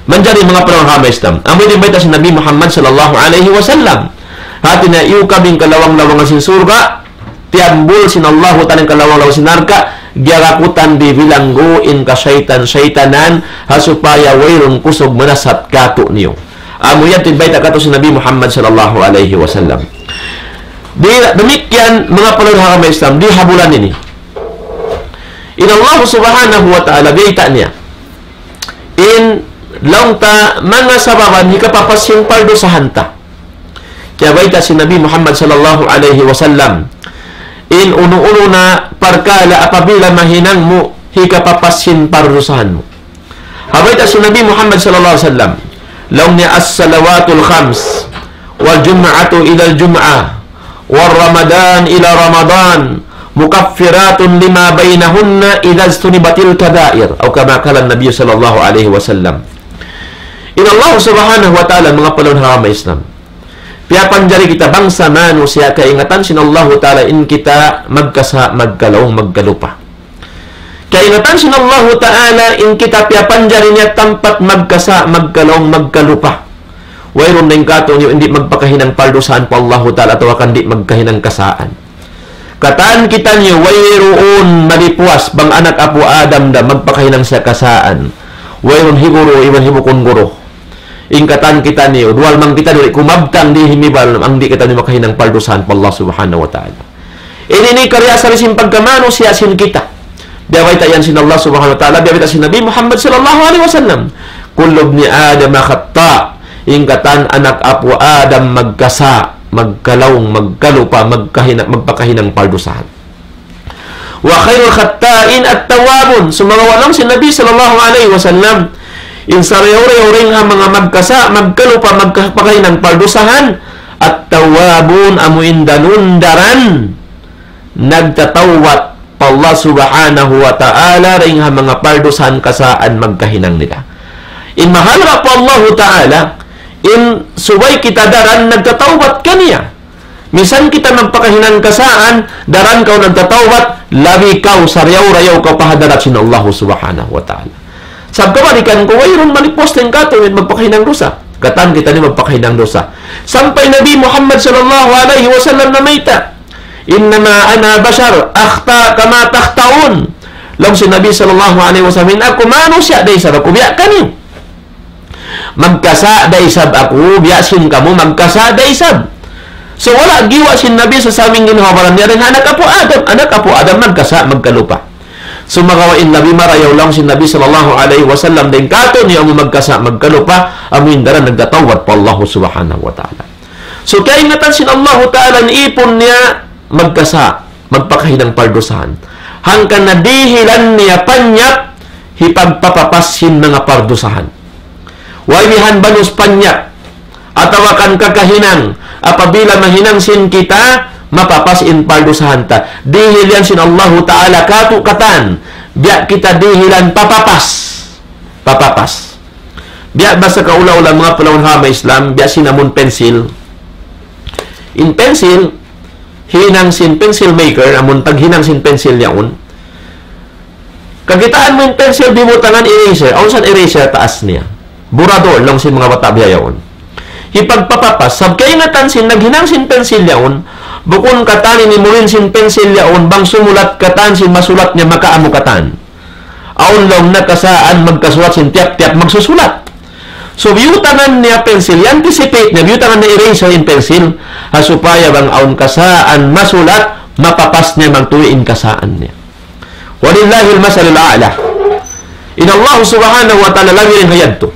Manjari manga palangwan ha agama Islam. Amu in bayta' sin Nabi Muhammad sallallahu alayhi wasallam. Hati niya iyukab in kalawang-lawangan sin surga', tiyambul sin Allahu Ta'ala in kalawang-lawangan sin narka', giyarakutan di bilanggu in kasaytan-saytanan, ha supaya wayruun kusug manasat kātu'niyu. Amu yan in bayta' kātu' sin Nabi Muhammad sallallahu alayhi wasallam. Di, damikkiyan manga palangwan ha agama Islam, di ha bulan ini. In Allah Subhanahu wa Ta'ala, bayta' niya. In laung ta manga sababan hikapapas sin pardusahan ta. Kiyabayta' sin Nabi Muhammad sallallahu alayhi wasallam, in unu-unu na parkala' apabila mahinang mu hikapapas sin pardusahan mu. Ha bayta' sin Nabi Muhammad sallallahu alayhi wasallam, laung niya الصلوات الخمس والجمعة إلى الجمعة ورمضان إلى رمضان مكفرات لما بينهن إذا اجتنبت الكبائر. أو كما قال النبي صلى الله عليه وسلم. In Allah Subhanahu wa Ta'ala, manga palangwan ha agama Islam, piyapanjari kita bangsa manusiya' kaingatan sin Allahu Ta'ala in kita magkasa', magkalaung, magkalupa. Kaingatan sin Allahu Ta'ala in kita piyapanjari niya tampat magkasa', magkalaung, magkalupa. Wayruun dayn kātu'niyu in di' magpakahinang pardusahan pa Allahu Ta'ala atawa kan di' magkahinang kasaan. Katan kitaniyu wayruun madipuas bang anak apu' Adam da magpakahinang siya kasaan. Wayruun hi guru iban hi bukun guru. In katan kitaniyu, duwal man kitaniyu, di' kumabtang di' himibal, bang di' kitaniyu makahinang pardusahan pa Allah Subhanahu wa Ta'ala. Ini in kariasali sin pagkamanusiya' sin kita. Biya' bayta' yan sin Allah Subhanahu wa Ta'ala, biya' bayta' sin Nabi Muhammad sallallahu alayhi wasallam. كل ابن آدم خطاء. In katan anak apu' Adam magkasa', magkalaung, magkalupa, magkahina-, magpakahinang pardusahan. وخير الخطائين التوابون. Sumagawa' laung sin Nabi sallallahu alayhi wasallam, in sarayaw-rayaw dayn ha manga magkasa', magkalupa, magpakahinang pardusahan, التوابون, amu in danun daran nagtatawbat pa Allah Subhanahu wa Ta'ala dayn ha manga pardusahan kasaan magkahinang nila. In mahal ra pa Allahu Ta'ala, in subay kita daran nagtatawbat kaniya. Misan kita magpakahinang kasaan, daran kaw nagtatawbat, labi kaw sarayaw-rayaw kaw pa hadarat sin Allah Subhanahu wa Ta'ala. Sabab kabalikan ku, wayruun malipus dayn kātu' in magpakahinang dusa. Katan kita ini magpakahinang dusa. Sampay Nabi Muhammad sallallahu alayhi wasallam namayta', إنما أنا بشر أخطأ كما تخطئون. Laung sin Nabi sallallahu alayhi wasallam, in aku manusiya' da isab aku biya' kaniyu. Magkasa' da isab aku, biya' sin kamu magkasa' da isab. So, wala' giwa' sin Nabi sallallahu alayhi wasallam in ginhawa-baran niya dayn ha anak apu' Adam. Anak apu' Adam magkasa', magkalupa. Sumagawa' in labi marayaw laung sin Nabi sallallahu alayhi wasallam dayn kātu' niya amu magkasa', magkalupa, amu in daran nagtatawbat pa Allah Subhanahu wa Ta'ala. So, kaingatan sin Allahu Ta'ala in ipun niya magkasa', magpakahinang pardusahan. Hangkan na dihilan niya panyap hipagpapapas sin manga pardusahan. Way bihan banus panyap, atawa kan kakahinang, apabila mahinang sin kita, mapapas in pardusahan ta. Dihil yan sin Allahu Ta'ala kātu' katan, biya' kita dihilan papapas. Papapas. Biya' basa kaula-ula manga palaun ha agama Islam, biya' sin amun pensil. In pensil, hinang sin pencil maker, amun taghinang sin pensil yaun. Kakitaan mu in pensil, bibutangan eraser, awn sa eraser taas niya. Burador, laung sin manga bata' biya' yaun. Hipagpapapas, sabab kaingatan sin naghinang sin pensil yaun, bukun katan ini mulin sin pensil yaun, bang sumulat katan sin masulat niya maka amu katan. Awn laung niya kasaan magkasulat sin tiyap-tiyap magsusulat. So, biyutangan niya pensil, i-anticipate niya, biyutangan niya eraser in pensil, ha supaya bang awn kasaan masulat, mapapas niya magtuy in kasaan niya. ولله المثل الأعلى. In Allah Subhanahu wa Ta'ala labi dayn ha yadtu.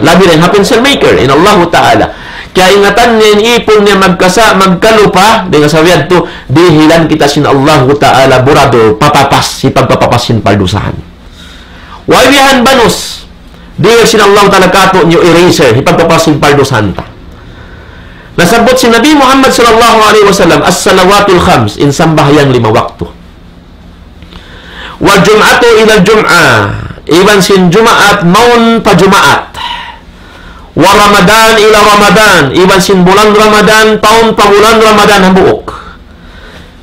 Labi dayn ha pencil maker, in Allahu Ta'ala. Kaingatan niya in ipun niya magkasa', magkalupa, dayn ha sabab yadtu, dihilan kita sin Allahu Ta'ala burador, papapas, hipagpapapas sin pardusahan. Way bihan banus, dihil sin Allahu Ta'ala kātu' niyu eraser, hipagpapapas sin pardusahan ta. Nasabbut sin Nabi Muhammad sallallahu alayhi wasallam, الصلوات الخمس, in sambahayang lima waktu. والجمعة إلى الجمعة, iban sin Jumaat mawn pa Jumaat. ورمضان إلى رمضان, iban sin bulan Ramadan, pawn pa bulan Ramadan hambuuk.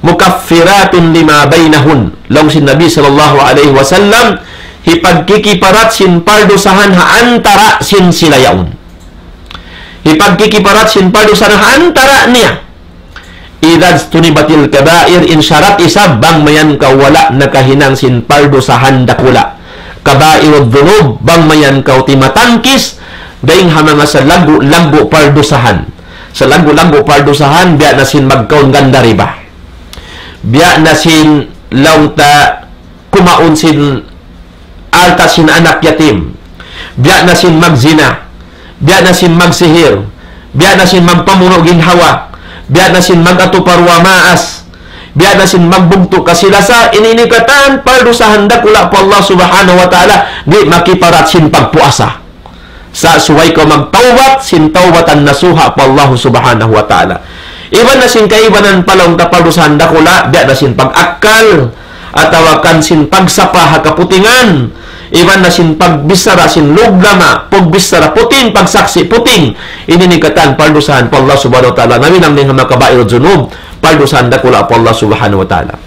مكفرات لما بينهن. Laung sin Nabi sallallahu alayhi wasallam, hipagkikiparat sin pardusahan ha antara' sin sila yaun. Hipagkikiparat sin pardusahan ha antara' niya. إذا اجتنبت الكبائر, in sarat isab bang mayan kaw wala' nakahinang sin pardusahan dakula'. كبائر الذنوب, bang mayan kaw timatangkis, dayn ha manga salaggu'-laggu' pardusahan. Salaggu'-laggu' pardusahan, biya' na sin magkaun ganda riba. Biya' na sin laung ta kumaun sin alta' sin anak yatim, biya' na sin magzina, biya' na sin magsihir, biya' na sin magpamunu' ginhawa, biya' na sin mag-atu pa duwa maas, biya' na sin magbugtu' kasi-lasa, ini, ini katan pardusahan dakula' pa Allah Subhanahu wa Ta'ala, di' makiparat sin pagpuasa. Sa' subay kaw magtawbat, sin tawbatan nasuha pa Allah Subhanahu wa Ta'ala. Iban na sin kaibanan pa laung ta pardusahan dakula', biya' na sin pag-akkal, atawa kan sin pagsapa ha kaputingan, iban na sin pagbichara sin lugama, pagbichara puting, pagsaksi' puting, ini in katan pardusahan pa Allah Subhanahu wa Ta'ala. Naminang dayn ha manga kabair dhunub, pardusahan dakula' pa Allah Subhanahu wa Ta'ala.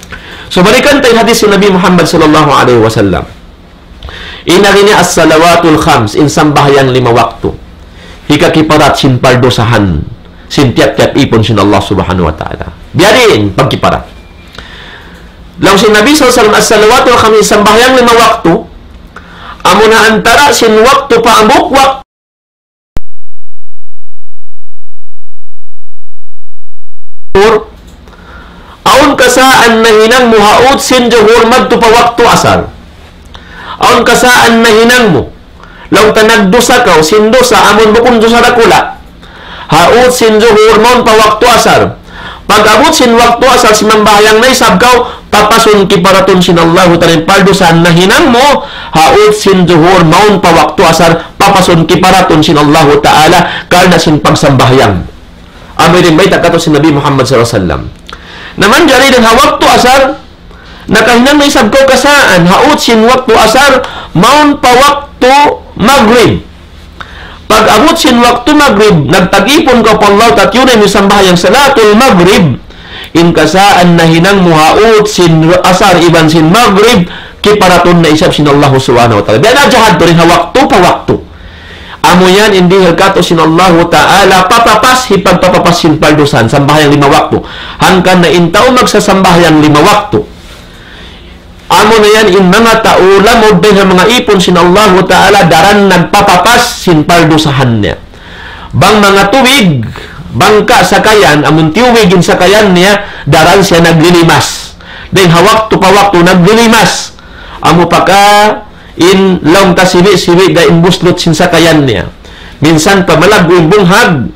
So, balikan ta in hadith sin Nabi Muhammad sallallahu alayhi wasallam. In agi niya as-salawatul khams, in sambahayang lima waktu. Hikakiparat sin pardusahan, sin tiyap-tiyap ipun sin Allah Subhanahu wa Ta'ala. Biya' diin pagkiparat. Laung sin Nabi sallallahu alayhi wasallam, as-salawatul khams, in sambahayang lima waktu, amuna antara' sin waktu pa hambuuk waktu, Zuhur, awn kasaan nahinang mu ha ut sin Zuhur madtu pa waktu Asar. Awn kasaan nahinang mu. Laung ta nagdusa kaw, sin dusa, amun bukun dusa dakula'. Ha ut sin Zuhur mawn pa waktu Asar. Pag-abut sin waktu Asar, simambahayang na isab kaw, papasun kiparatun sin Allahu Ta'ala in pardusahan nahinang mu, ha ut sin Zuhur mawn pa waktu Asar, papasun kiparatun sin Allahu Ta'ala, karna' sin pagsambahayang. Amu ini in bayta' katu' sin Nabi Muhammad sallallahu alayhi wasallam. Na manjari dayn ha waktu asar, nakahinang na isab kaw kasaan, ha ut sin waktu asar, mawn pa waktu magrib. Pag-abut sin waktu magrib, nagtag-ipun kaw pa Allah, tiyunay mu in sambahayang salatul magrib, in kasaan nahinang mu ha ut sin asar iban sin magrib, kiparatun na isab sin Allah subhanahu wa ta'ala. Biya' na jihad tuud in ha waktu pa waktu. Amu yan in dihil katu' sin Allahu Ta'ala, papapas, hipagpapapas sin pardusahan, sambahayang lima waktu. Hangkan na in tau magsasambahayang lima waktu. Amu na yan in manga tau lamud dayn ha manga ipun sin Allahu Ta'ala, daran nagpapapas sin pardusahan niya. Bang manga tubig, bangka' sakayan, amun tiyubig in sakayan niya, daran siya naglilimas. Dayn ha waktu pa waktu naglilimas. Amu pa ka in laung ta sibi'-sibi' da in buslut sin sakayan niya. Minsan pa malaggu' in bunghag,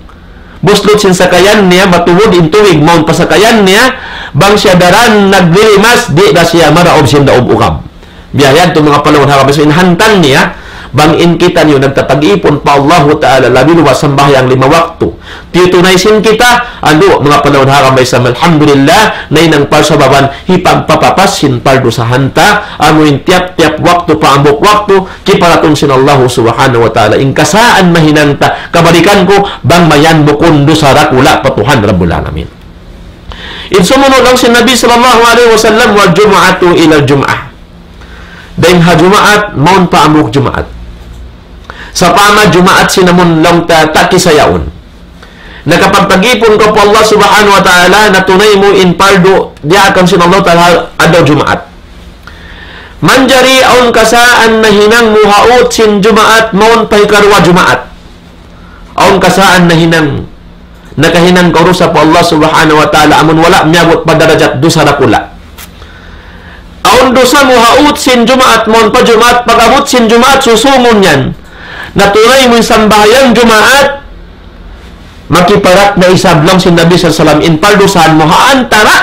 buslut sin sakayan niya, matubud in tubig, mawn pa sakayan niya, bang siya daran naglilimas, di' da siya maraub sin daub ukab. Biya' yan tuud manga palangga' ha agama Islam, in hantang niya, bang in kitaniyu nagtatag-ipun pa Allahu Ta'ala, labi luba' sambahayang lima waktu. Tiyutunay sin kita, andu', manga palangga' ha agama Islam, alhamdulillah, nahinang parsababan, hipagpapapas sin pardusahan ta, amu in tiyap-tiyap waktu pa hambuuk waktu, kiparatun sin Allahu Subhanahu wa Ta'ala. In kasaan mahinang ta, kabalikan ku, bang mayan bukun dusa dakula' pa Tuhan Rabbul Alamin. In sumunud laung sin Nabi sallallahu alayhi wasallam, والجمعة إلى الجمعة. Dayn ha Jumaat, mawn pa hambuuk Jumaat. Sapantun Jumaat sin amun laung ta, ta kisayaun. Nakapagtag-ipun kaw pa Allah Subhanahu wa Ta'ala, natunay mu in pardu, diyaakan sin Allah Ta'ala, adlaw Jumaat. Manjari awn kasaan nahinang mu ha ut sin Jumaat, mawn pa hikaruwa Jumaat. Awn kasaan nahinang, nakahinang kaw dusa pa Allah Subhanahu wa Ta'ala, amun wala' miyabut pa darajat dusa dakula'. Awn dusa mu ha ut sin Jumaat, mawn pa Jumaat, pag-abut sin Jumaat, susungun yan. Natunay mu in sambahayang Jumaat, makiparat na isab laung sin Nabi sallallahu alayhi wasallam, in pardusahan mu ha antara'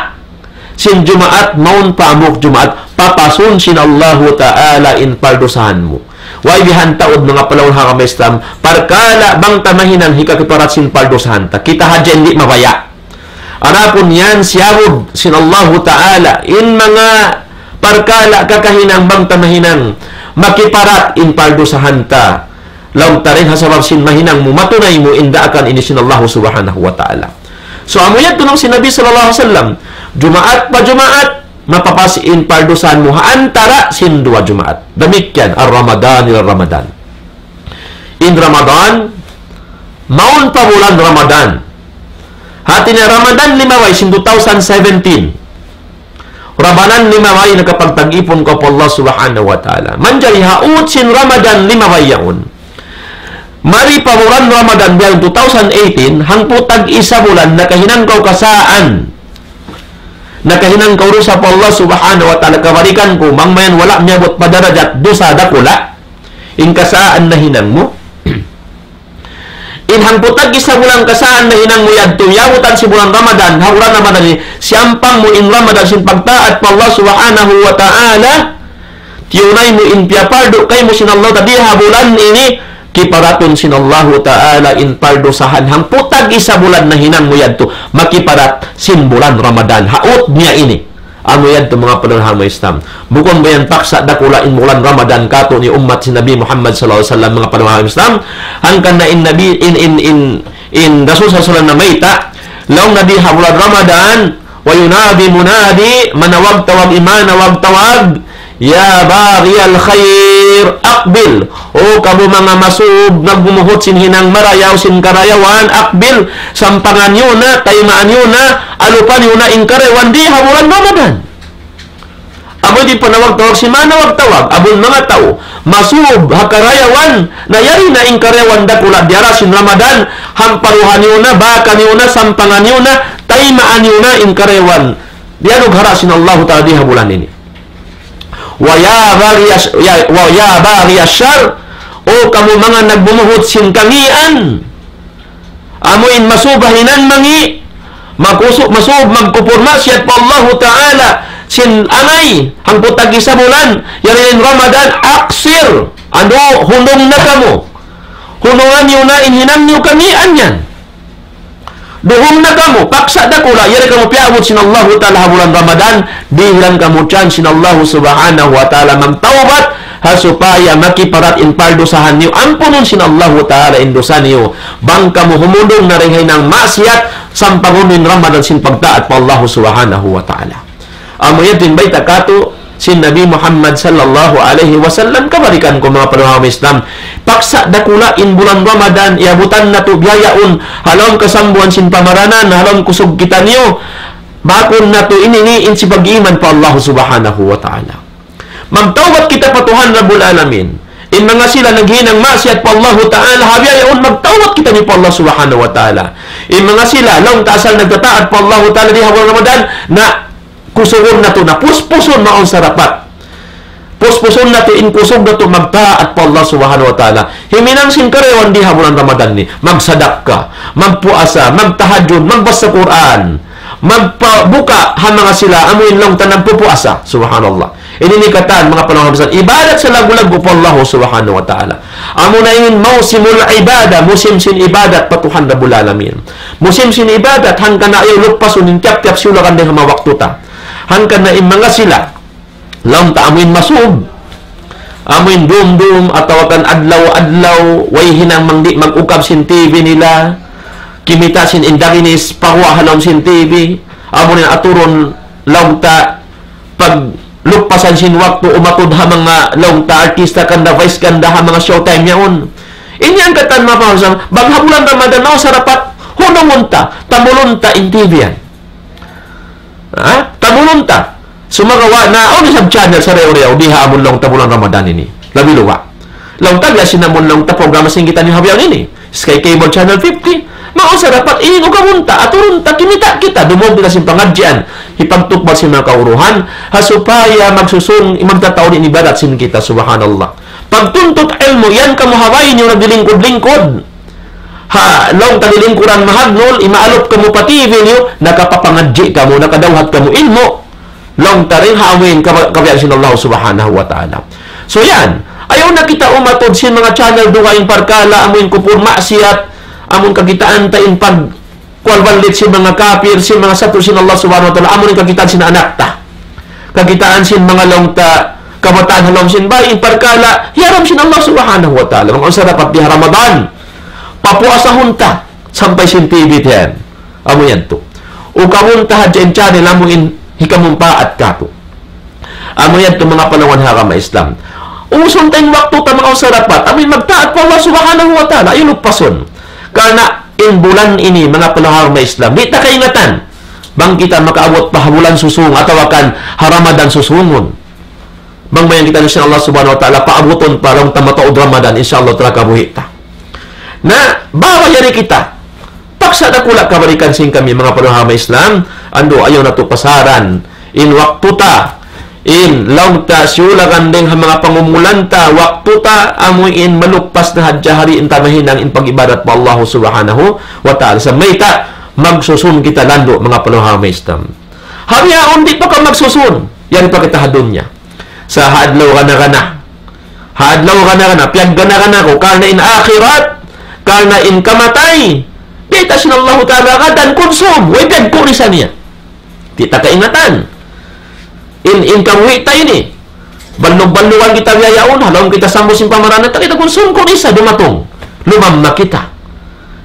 sin Jumaat mawn pa hambuuk Jumaat, papasun sin Allahu Ta'ala in pardusahan mu. Way bihan taud manga palangga' ha agama Islam, parkala' bang ta mahinang hikakiparat sin pardusahan ta. Kita hadja in di' mabaya'. Adapun yan siyabud sin Allahu Ta'ala, in manga parkala' kakahinang bang ta mahinang, makiparat in pardusahan ta. Laung ta dayn ha sabab sin mahinang mu, matunay mu in daakan ini sin Allahu Subhanahu wa Ta'ala. So, amu yadtu laung sin Nabi sallallahu alayhi wasallam, Jumaat pa Jumaat, mapapas in pardusahan mu ha antara' sin duwa Jumaat. Damikkiyan, ar-Ramadan ila Ramadan. In Ramadan, mawn pa bulan Ramadan. Hati niya Ramadan limabay sin two thousand seventeen. Ramadan limabay nakapagtag-ipun kaw pa Allah Subhanahu wa Ta'ala. Manjari ha ut sin Ramadan limabay yaun. Mari pa bulan Ramadan biya' two thousand eighteen, hangpu' tag-isa bulan nakahinang kaw kasaan. Nakahinang kaw dusa pa Allah Subhanahu wa Ta'ala, kabalikan ku, bang mayan wala' miyabut pa darajat dusa dakula'. In kasaan nahinang mu. In hangpu' tag-isa bulan kasaan nahinang mu yadtu, yabutan sin bulan Ramadan, ha bulan Ramadan ini, siyampang mu in Ramadan sin pagtaat pa Allah Subhanahu wa Ta'ala, tiyunay mu in piyapardu kaymu sin Allah ta di ha bulan ini, kiparatun sin Allahu Ta'ala in pardusahan hangpu' tag-isa bulan nahinang mu yadtu, makiparat sin bulan Ramadan, ha ut niya ini. Amu yadtu manga palangga' ha agama Islam. Bukun ba yan paksa' dakula' in bulan Ramadan katu' ini ummat sin Nabi Muhammad sallallahu alayhi wasallam manga palangga' ha agama Islam. Hangkan na in Nabi, in, in, in, in Rasul sallallahu alayhi wasallam namayta', laung Nabi ha bulan Ramadan, وينادي منادي, manawag-tawag in manawag-tawag, يا باغي الخير أقبل. O kamu manga masub, nagbumuhut sin hinang marayaw sin karayawan, أقبل, sampangan niyu na, taymaan niyu na, alupan niyu na in karayawan di ha bulan Ramadan. Amu di panawag-tawag sin manawag-tawag, amun manga tau masub ha karayawan, na yari na in karayawan dakula' diyara sin Ramadan, hamparuhan niyu na, baakan niyu na, sampangan niyu na, taymaan niyu na in karayawan diyanughara' sin Allahu Ta'ala di ha bulan ini. ويا باغي الش-، يا، ويا باغي الشر, o kamu manga nagbumuhut sin kangīan, amu in masub ha hinang mangī', makusug, masub magkupur maksiyat pa Allahu Ta'ala, sin angay, hangpu' tag-isa bulan, yari in Ramadan, أقصر, andu', hundung na kamu. Hundungan niyu na in hinang niyu kangīan yan. Duhung na kamu, paksa' dakula', yari kamu piyaabut sin Allahu Ta'ala ha bulan Ramadan, dihilan kamu chance sin Allahu Subhanahu wa Ta'ala magtawbat, ha supaya makiparat in pardusahan niyu, ampunun sin Allahu Ta'ala in dusa niyu, bang kamu humundung na dayn ha hinang maksiyat, sampurna' in Ramadan sin pagtaat pa Allahu Subhanahu wa Ta'ala. Amu yadtu in bayta' katu' sin Nabi Muhammad sallallahu alayhi wasallam, kabalikan ku manga palangga' Islam. Paksa' dakula' in bulan Ramadan, iyabutan natu' biya' yaun, ha lawm kasambuhan sin pamaranan, ha lawm kusug kitaniyu, bakun natu' ini ni in sipag-iman pa Allah Subhanahu wa Ta'ala. Magtawbat kita pa Tuhan Rabbul Alamin. In manga sila naghinang maksiyat pa Allah Ta'ala, ha biya' yaun magtawbat kitaniyu pa Allah Subhanahu wa Ta'ala. In manga sila, laung ta asal nagtataat pa Allah Ta'ala di ha bulan Ramadan, na kusugun natu' na, puspusun mawn sarapat. Puspusun natu' in kusug natu' magtaat pa Allah Subhanahu wa Ta'ala. Himinang sin karayawan di ha bulan Ramadan ini. Magsadakka, magpuasa, magtahajjud, magbasa Qur'an, magpabuka ha manga sila, amu in laung ta nagpupuasa. Subhanallah. Ini in katan, manga palangga' Islam, ibadat salaggu'-laggu' pa Allah Subhanahu wa Ta'ala. Amu na in mawsimul ibadah, musim sin ibadat pa Tuhan Rabbul Alamin. Musim sin ibadat, hangkan na ayaw luppasun in tiyap-tiyap siyulakan dayn ha manga waktu ta. Hangkan na in manga sila, laung ta amu in masub, amu in dum-dum, atawa kan adlaw-adlaw, way hinang mangdi' mag-ukab sin T V nila, kimita' sin Indaginis, pahuwa' ha lawm sin T V, amu in aturun, laung ta, pagluppasan sin waktu umatud ha manga laung ta artista kanda, vice kanda, ha manga showtime yaun. Ini in katan mapahasang, bang ha bulan Ramadan, awn sarapat, hunungun ta, tamulun ta in T V yan. Ha? Tamulun ta. Sumagawa' na, awn isab channel sarayaw-rayaw, di ha amun laung ta bulan Ramadan ini. Labi luwa'. Laung ta, biya' sin amun laung ta programa sin kitaniyu ha bihaun ini. Sky Cable Channel fifty. Mawn sarapat in ukabun ta, aturun ta, kimita' kita, dumungug kita sin pangadjian, hipagtukbal sin manga kauruhan, ha supaya magsusun, magtataud in ibadat sin kita, subhanallah. Pagtuntut ilmu', yan kamu ha bay niyu naglilingkud-lingkud. Ha, laung ta lilingkuran mahagnul, imaalup kamu pa T V niyu, nakapapangadji' kamu, nakadawhat kamu ilmu'. Laung ta dayn ha amuin kaba-, kabayaan sin Allah Subhanahu wa Ta'ala. So yan, ayaw na kita umatud sin manga channel dugaing parkala', amuin kupur maksiyat, amun kakitaan ta in pagkuwalbalit sin manga kapir, sin manga satu sin Allah Subhanahu wa Ta'ala, amuin kakitaan sin anak ta. Kakitaan sin manga laung ta, kabataan ha lawm sin bay, in parkala', hiyaram sin Allah Subhanahu wa Ta'ala. Manga unsur dapat di ha Ramadan, papuasahun ta, sampay sin T V ta yan. Amu yan tu. Ukabun ta hadja in channel amu in hikamumpaat katu'. Amu yan tu manga palangga' ha agama Islam. Usun ta in waktu ta manga unsur dapat. Amu in magtaat pa Allah Subhanahu wa Ta'ala. Ayaw luppasun. Karna' in bulan ini manga palangga' ha agama Islam. Di' ta kaingatan. Bang kita makaabut pa bulan susung atawa kan ha Ramadan susungun. Bang mayan kita sin Allah Subhanahu wa Ta'ala, paabutun pa laung ta mataud Ramadan, insya Allah, tara kabuhi' ta. Na, bawa yari kita. Paksa' dakula' kabalikan sin kami, manga palangga' ha agama Islam, andu', ayaw natu' pasaran. In waktu ta, in laung ta, siyulakan dayn ha manga pangumulan ta, waktu ta, amu in maluppas na hadja ha di' ta mahinang in pag-ibadat pa Allah Subhanahu wa Ta'ala. Sa' mayta', magsusun kita landu', manga palangga' ha agama Islam. Ha bihaun di' pa ka magsusun, yari pa kita ha dunya. Sa' ha adlaw gana-gana. Ha adlaw gana-gana, piyaggana-gana ku, karna' in akhirat, karna' in kamatay. Di' ta sin Allahu Ta'ala katan kunsum, way piyagkurisan niya. Di' ta kaingatan. In, in kabuhi' ta ini. Ballug-ballugan kita biya' yaun, ha lawm kita sambu sin pamaranan, ta kita kunsum ku di' sa dumatung. Lumamma kita.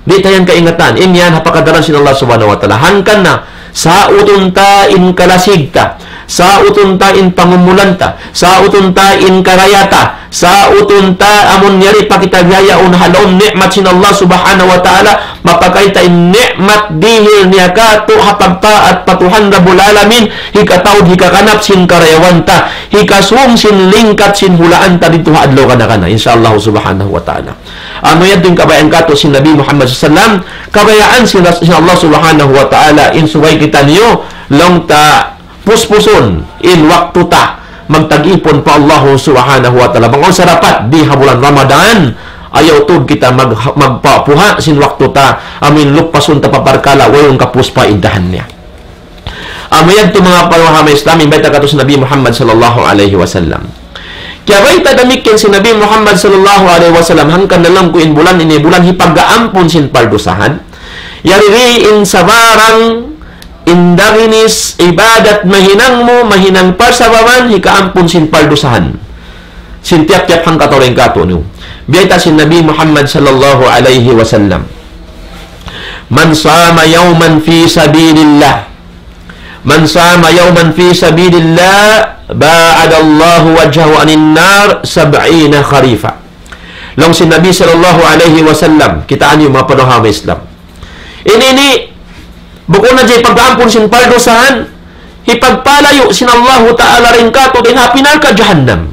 Di' ta yan kaingatan. In yan ha pagkadaran sin Allah Subhanahu wa Ta'ala. Hangkan na, sautun ta in kalasig ta, sautun ta in pangumulan ta, sautun ta in karaya ta, sautun ta amun yari pa kita biya' yaun ha lawm ni'mat sin Allah Subhanahu wa Ta'ala, mapakay ta in ni'mat dihil niya katu' ha pagtaat pa Tuhan Rabbul Alamin, hikataud hikakanap sin karayawan ta, hikasung sin lingkat sin hulaan ta didtu ha adlaw gana-gana, insya Allah Subhanahu wa Ta'ala. Amu yan in kabayaan katu' sin Nabi Muhammad sallallahu alayhi wasallam, kabayaan sin, sin Allah Subhanahu wa Ta'ala, in subay kitaniyu, laung ta puspusun, in waktu ta, magtag-ipun pa Allah Subhanahu wa Ta'ala. Bang awn sarapat, di ha bulan Ramadan, ayaw tuud kita mag-, magpapuha' sin waktu ta, amu in luppasun ta pa parkala', wayruun kapus pa iddahan niya. Amu yan tu manga palangga' ha agama Islam, in bayta' katu' sin Nabi Muhammad sallallahu alayhi wasallam. Kiyabayta' damikkiyan sin Nabi Muhammad sallallahu alayhi wasallam, hangkan na laung ku in bulan ini, bulan hipag-aampun sin pardusahan. Yari in sabarang indaginis ibadat mahinang mu, mahinang parsababan, hikaampun sin pardusahan sin tiyap-tiyap hangkatau dayn kātu'niyu. Biyayta' sin Nabi Muhammad sallallahu alayhi wasallam, من صام يوما في سبيل الله، من صام يوما في سبيل الله، باعد الله وجهه عن النار سبعين خريفا. Laung sin Nabi sallallahu alayhi wasallam, kitaa niyu manga pagtahama Islam. Ini, ini, bukun na hadja pag-ampun sin pardusahan, hipagpalayu' sin Allahu Ta'ala dayn kātu' dayn ha api narka' jahannam.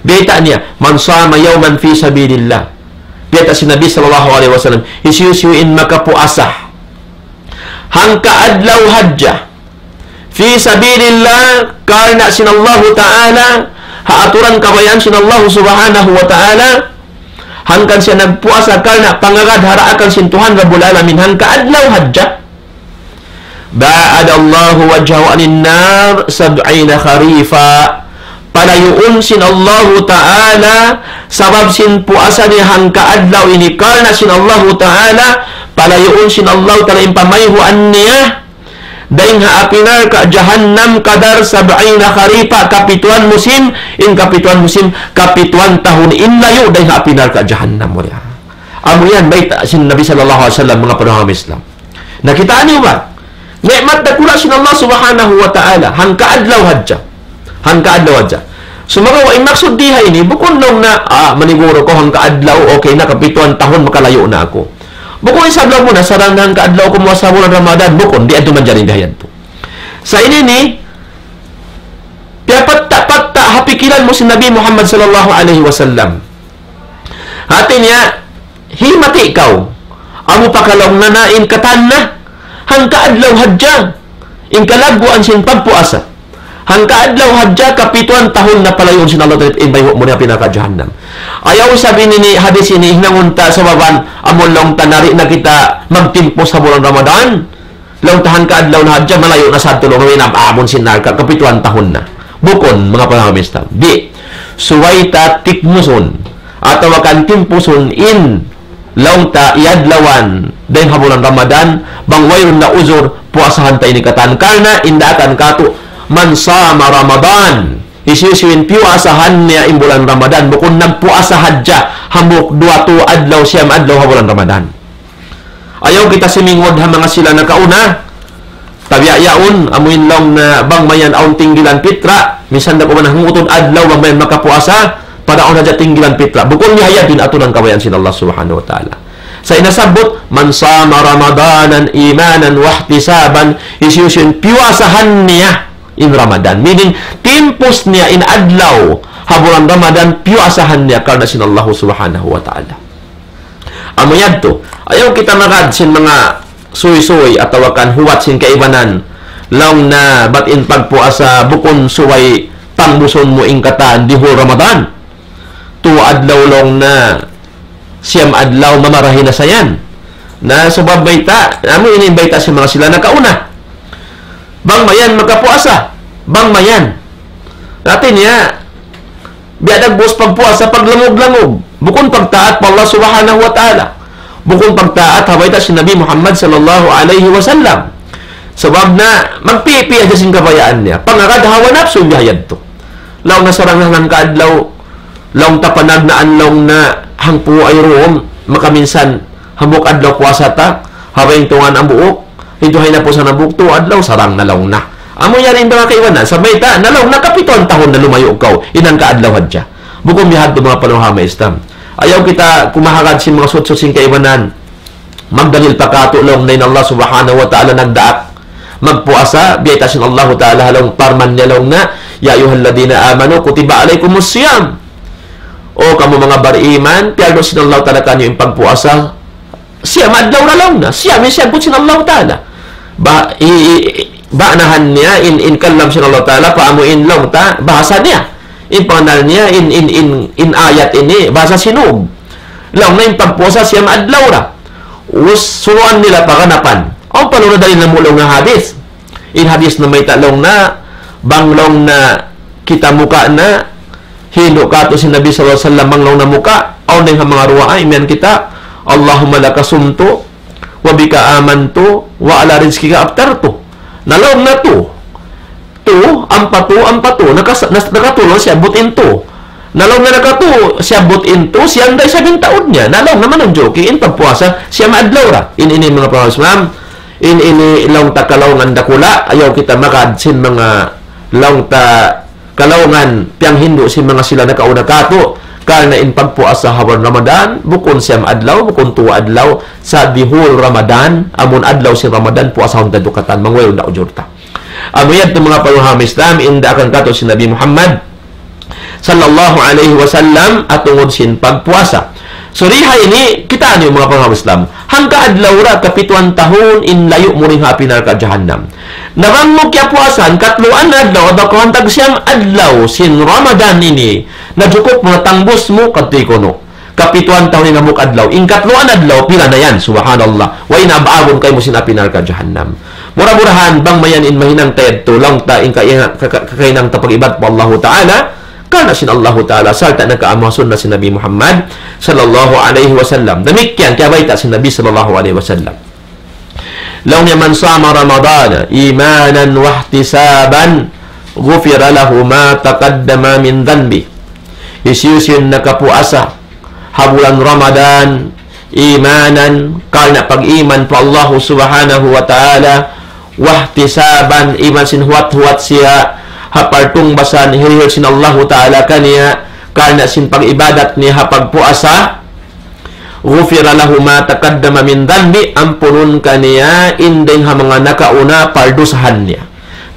Biyayta' niya, من صام يوما في سبيل الله. Biyayta' sin Nabi sallallahu alayhi wasallam, hisiyu-siyu in makapuasa hangka adlaw hadja, fi sabilillah, karna' sin Allahu Ta'ala, ha aturan kabayaan sin Allahu Subhanahu wa Ta'ala, hangkan siya nagpuasa karna' pangagad ha daakan sin Tuhan Rabbul Alamin, hangka adlaw hadja, باعد الله وجهه عن النار سبعين خريفا. Palayuun sin Allahu Ta'ala, sabab sin puasa niya hangka adlaw ini karna' sin Allahu Ta'ala, palayuun sin Allahu Ta'ala in pamayhuan niya dayn ha api narka' jahannam kadar سبعين خريفا, kapituan musim, in kapituan musim, kapituan tahun in layu' dayn ha api narka' jahannam. Amu yan bayta' sin Nabi sallallahu alayhi wasallam, manga pagtahama Islam. Na kitaa niyu ba? Ni'mat dakula' sin Allah Subhanahu wa Ta'ala. Hangka adlaw hadja. Hangka adlaw hadja. Sumagawa' in maksud di ha ini, bukun laung na, ah, maniguru kaw hangka adlaw, okay na, kapituan tahun, makalayu' na aku. Bukun isab laung mu na, sarang na hangka adlaw kaw muasa bulan Ramadan, bukun, di' yadtu manjari biya' yadtu. Sa' ini ini, piyapatta'-patta' ha pikilan mu sin Nabi Muhammad sallallahu alayhi wasallam. Hati niya, himati kaw. Amu pa ka laung na na in katan na, hangka adlaw hadja in kalagguan sin pagpuasa. Hangka adlaw hadja, kapituan tahun na palayuun sin Allah Ta'ala in bayhu' mu dayn ha api narka' jahannam. Ayaw isab ini, hadis ini hinangun ta sababan amun laung ta na di' na kita magtimpus ha bulan Ramadan. Laung ta hangka adlaw na hadja, malayu' na sadtu laung na in amun sin narka', kapituan tahun na. Bukun, manga pagtahama Islam. Di'. Subay ta tikmusun atawa kan timpusun in laung ta iyadlawan dayn ha bulan Ramadan, bang wayruun na uzur, puasahan ta ini katan. Karna' in daakan kātu', من صام رمضان. Hisiyu-siyu in piyuasahan niya in bulan Ramadan, bukun nagpuasa hadja, hambuuk duwa tū adlaw, siyam adlaw ha bulan Ramadan. Ayaw kita simingud ha manga sila nakauna. Tabiya' yaun, amu in laung na bang mayan awn tinggilan pitra, minsan da kuman hangutud adlaw bang mayan makapuasa, padaun hadja tinggilan pitra. Bukun biya' ha yan in aturan kabayaan sin Allah Subhanahu wa Ta'ala. Sa' in nasabbut, من صام رمضان إيمانا واحتسابا, hisiyu-siyu in piyuasahan niya in Ramadan. Meaning, timpus niya in adlaw ha bulan Ramadan, piyuasahan niya karna' sin Allah Subhanahu wa Ta'ala. Amu yadtu, ayaw kita magad sin manga suysuy atawa kan huwat sin kaibanan. Laung na bat in pagpuasa bukun subay pangbusun mu in katan di' whole Ramadan. Tū adlaw laung na, siyam adlaw mamarahi na sa yan. Na sabab bayta', amu ini in bayta' sin manga sila nakauna. Bang mayan makapuasa, bang mayan. Hati niya, biya' dagbus pagpuasa, paglangug-langug. Bukun pagtaat pa Allah Subhanahu wa Ta'ala. Bukun pagtaat ha bayta' sin Nabi Muhammad sallallahu alayhi wasallam. Sabab na magpipi hadja sin kabayaan niya. Pangagad hawa napsu in biya' yadtu. Laung na sarang na hangka adlaw, laung ta panagnaan laung na hangpu' ay ruum, makaminsan hambuuk adlaw puasa ta, ha baying tungan hambuuk, hinduhay na puasa hambuuk, tū adlaw, sarang na laung na. Amu yan in manga kaibanan, sa' bayta' na laung na kapituan tahun na lumayu' kaw, in hangka adlaw hadja. Bukun biya' hadtu manga pagtahama Islam. Ayaw kita kumahagad sin manga sutsut sin kaibanan. Magdalil pa kātu' laung na in Allah Subhanahu wa Ta'ala nagdaak magpuasa, biyayta' sin Allahu Ta'ala ha laung parman niya laung na, يا أيها الذين آمنوا كتب عليكم الصيام. O kamu manga bariman, piyardu sin Allahu Ta'ala kaniyu in pagpuasa, siyam adlaw na laung na, siyam in siyabbut sin Allahu Ta'ala. Ba, i, i, i, ba'nahan niya in, in kalam sin Allahu Ta'ala, pa amu in laung ta, bahasa niya. In panganal niya, in, in, in, in ayat ini, bahasa Sinug. Laung na in pagpuasa siyam adlaw ra. Us, sunuan nila pa ganapan. Awn pa laung na dalil namu' laung na hadis. In hadis namayta' laung na, bang laung na kita muka na, hindu' kātu' sin Nabi sallallahu alayhi wasallam bang laung na muka, awn na in ha manga ruwaa, imiyan kita, اللهم لك صمت وبك آمنت وعلى رزقك أفطرت. Na laung niya tu. Tu, ampa tu, ampa tu. Nakas-, nas-, nakatū laung siyabbut in tu. Na laung niya nakatū siyabbut in tu, siya da isab in taud niya. Na laung niya manunjuki in pagpuasa siyam adlaw ra. In ini manga pangasulam, in ini laung ta kalaungan dakula', ayaw kita magad sin manga laung ta kalaungan piyanghindu' sin manga sila nakauna kātu', karna' in pagpuasa ha bulan Ramadan, bukun siyam adlaw, bukun tū adlaw, sa' the whole Ramadan, amun adlaw sin Ramadan, puasahun ta dukatan, mangway unda ujur ta. Amu yadtu manga pangasulam Islam, in daakan kātu' sin Nabi Muhammad, sallallahu alayhi wasallam, ha tungud sin pagpuasa. So, di ha ini, kitaa niyu manga pangasulam Islam. Hangka adlaw ra kapituan tahun in layu' mu dayn ha api narka' jahannam. Na bang mu kiyapuasan, katluan adlaw, atawa kuwan tag siyam adlaw, sin Ramadan ini, na jukup mu na tangbus mu, kadtu kunu'. Kapituan tahun in hambuuk adlaw. In katluan adlaw, pila na yan? Subhanallah. Way na abaagun kaymu sin api narka' jahannam. Mura-murahan, bang mayan in mahinang ta yadtu, laung ta in ka-, ka-, ka-, kahinang ta pag-ibadat pa Allahu Ta'ala, karna' sin Allahu Ta'ala, sarta' nakaamu ha sunnah sin Nabi Muhammad, sallallahu alayhi wasallam. Damikkiyan, kiyabayta' sin Nabi, sallallahu alayhi wasallam. Laung niya, من صام رمضان إيمانا واحتسابا غفر له ما تقدم من ذنبه. Hisiyu-siyu in nakapuasa ha bulan Ramadan, imanan, karna' pag-iman pa Allahu Subhanahu wa Ta'ala, wahtisaban, iban sin huwat-huwat siya ha pagtungbasan hirihil sin Allahu Ta'ala kaniya, karna' sin pag-ibadat niya ha pagpuasa, غفر له ما تقدم من ذنبه, ampunun kaniya in dayng ha manga nakauna pardusahan niya.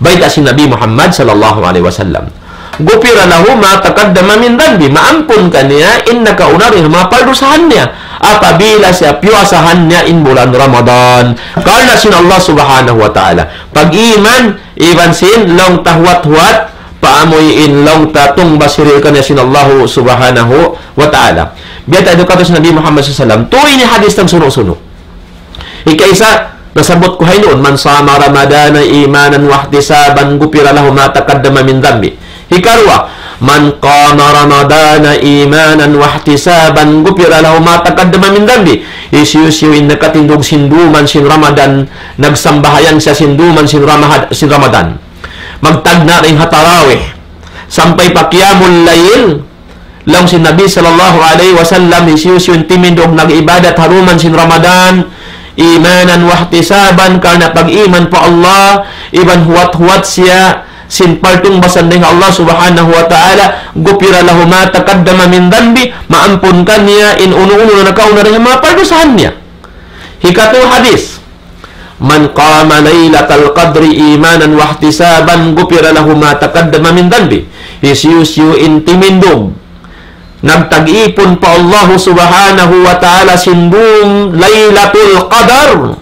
Bayta' sin Nabi Muhammad sallallahu alayhi wasallam. غفر له ما تقدم من ذنبه, maampun kaniya in nakauna dayng ha manga pardusahan niya. Apabila siya piyuasahan niya in bulan Ramadan. Karna' sin Allah Subhanahu wa Ta'ala. Pag-iman, iban sin laung ta huwat-huwat, pa amuin laung ta tungbas hirihil kaniya sin Allahu Subhanahu wa Ta'ala. Biya' ta dukatu sin Nabi Muhammad sallallahu alayhi wasallam. Tu ini hadis tag sunu'-sunu'. Hikaisa, nasabbut ku ha yan, من صام رمضان إيمانا واحتسابا غفر له ما تقدم من ذنبه. Hikaruwa, من قام رمضان إيمانا واحتسابا غفر له ما تقدم من ذنبه. Hisiyu-siyu in nakatindug sin duman sin Ramadan, nagsambahayang siya sin duman sin Ramahad-, sin Ramadan. Magtagna' dayn ha tarawih. Sampay pa qiyamul layl, laung sin Nabi sallallahu alayhi wasallam, hisiyu-siyu in timindug nag-ibadat ha duman sin Ramadan, imanan wahtisaban, karna' pag-iman pa Allah, iban huwat-huwat siya sin pagtungbasan dayn ha Allah Subhanahu wa Ta'ala, غفر له ما تقدم من ذنبه, maampun kaniya in unu-unu na nakauna dayn ha manga pardusahan niya. Hikatu hadis, من قام ليلة القدر إيمانا واحتسابا غفر له ما تقدم من ذنبه. Hisiyu-siyu in timindug nagtag-ipun pa Allahu Subhanahu wa Ta'ala sin dum Laylatul Qadar,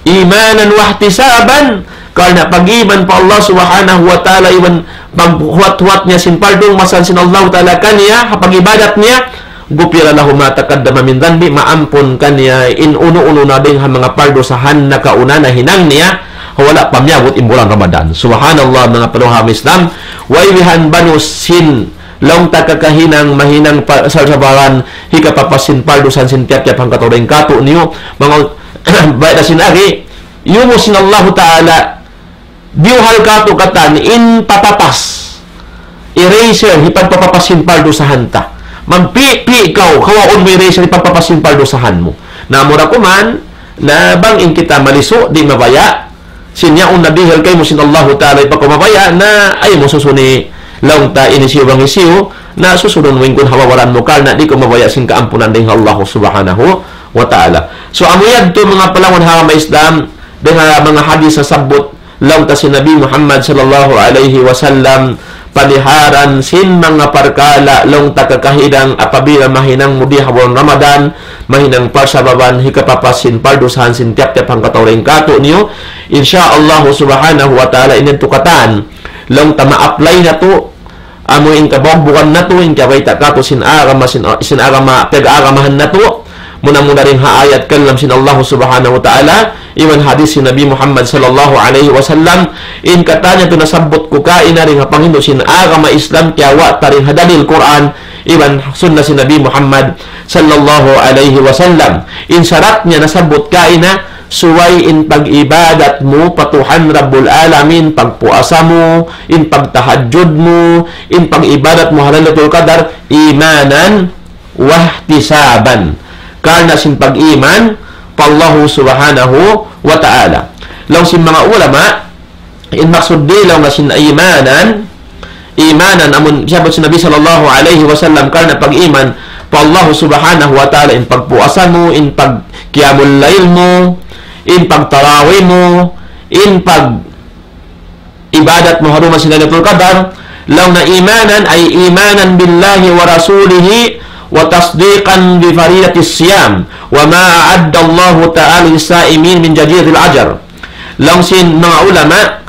imanan wahtisaban, karna' pag-iman pa Allah Subhanahu wa Ta'ala, iban paghuwat-huwat niya sin pagtungbasan sin Allah Ta'ala kaniya, ha pag-ibadat niya, غفر له ما تقدم من ذنبه, maampun kaniya in unu-unu na dayn ha manga pardusahan nakauna nahinang niya, wala' pa miyabut in bulan Ramadan. Subhanallah, manga paduham Islam, way bihan banus sin laung ta kakahinang, mahinang pa-, sal-sabaran, hikapapas sin pardusahan sin tiyap-tiyap hangkatau dayn kātu' niyu, manga, bayta' sin agi, yumu sin Allahu Ta'ala, diyuhal kātu' katan in papapas. Eraser, hipagpapapas sin pardusahan ta. Magpi'-pi' kaw, kawaun mu eraser, hipagpapas sin pardusahan mu. Na mura kuman, na bang in kita malisu', di' mabaya'. Sin yaun na dihil kaymu sin Allahu Ta'ala, hipagpamabaya', na ayaw mu susuni laung ta ini hisiyu bang hisiyu, na susunun mu in kun hawawaran mu karna' di' kaw mabaya' sin kaampunan dayn ha Allah Subhanahu wa Ta'ala. So, amu yadtu manga palawan ha agama Islam, dayn ha manga hadis nasabbut, laung ta sin Nabi Muhammad sallallahu alayhi wasallam, paliharan sin manga parkala' laung ta kakahinang apabila mahinang mu di ha bulan Ramadan, mahinang parsababan hikapapas sin pardusahan sin tiyap-tiyap hangkatau dayn kātu' niyu. Insya Allah Subhanahu wa Ta'ala, in yadtu katan, laung ta ma-apply natu', amu in kabugbugan natu', in kiyabayta' kātu' sin agama, sin, sin agama, piyag-agamahan natu', muna-muna dayn ha ayat kalam sin Allah Subhanahu wa Ta'ala, iban hadith sin Nabi Muhammad sallallahu alayhi wasallam, in katan yadtu nasabbut ku kaina dayn ha panghindu' sin agama Islam, kiyawa' ta dayn ha dalil Qur'an, iban sunnah sin Nabi Muhammad sallallahu alayhi wasallam. In sarat niya nasabbut kaina, subay in pag-ibadat mu pa Tuhan Rabbul Alamin, pagpuasa mu, in pagtahajjud mu, in pag-ibadat mu ha Laylatul Qadar, imanan wahtisaban. Karna' sin pag-iman pa Allahu Subhanahu wa Ta'ala. Laung sin manga ulama, in maksud di laung na sin imanan, imanan, amun siyabbut sin Nabi sallallahu alayhi wasallam karna' pag-iman pa Allahu Subhanahu wa Ta'ala, in pagpuasa mu, in pagqiyamul layl mu, in pagtarawih mu, in pag ibadat mu ha dum sin Laylatul Qadar, laung na imanan ay imanan billahi wa rasulihi wa tasdiqan bi faridatis siyam wa ma a'adda Allahu ta'ala lis-sa'imin min jazilil ajr. Laung sin manga ulama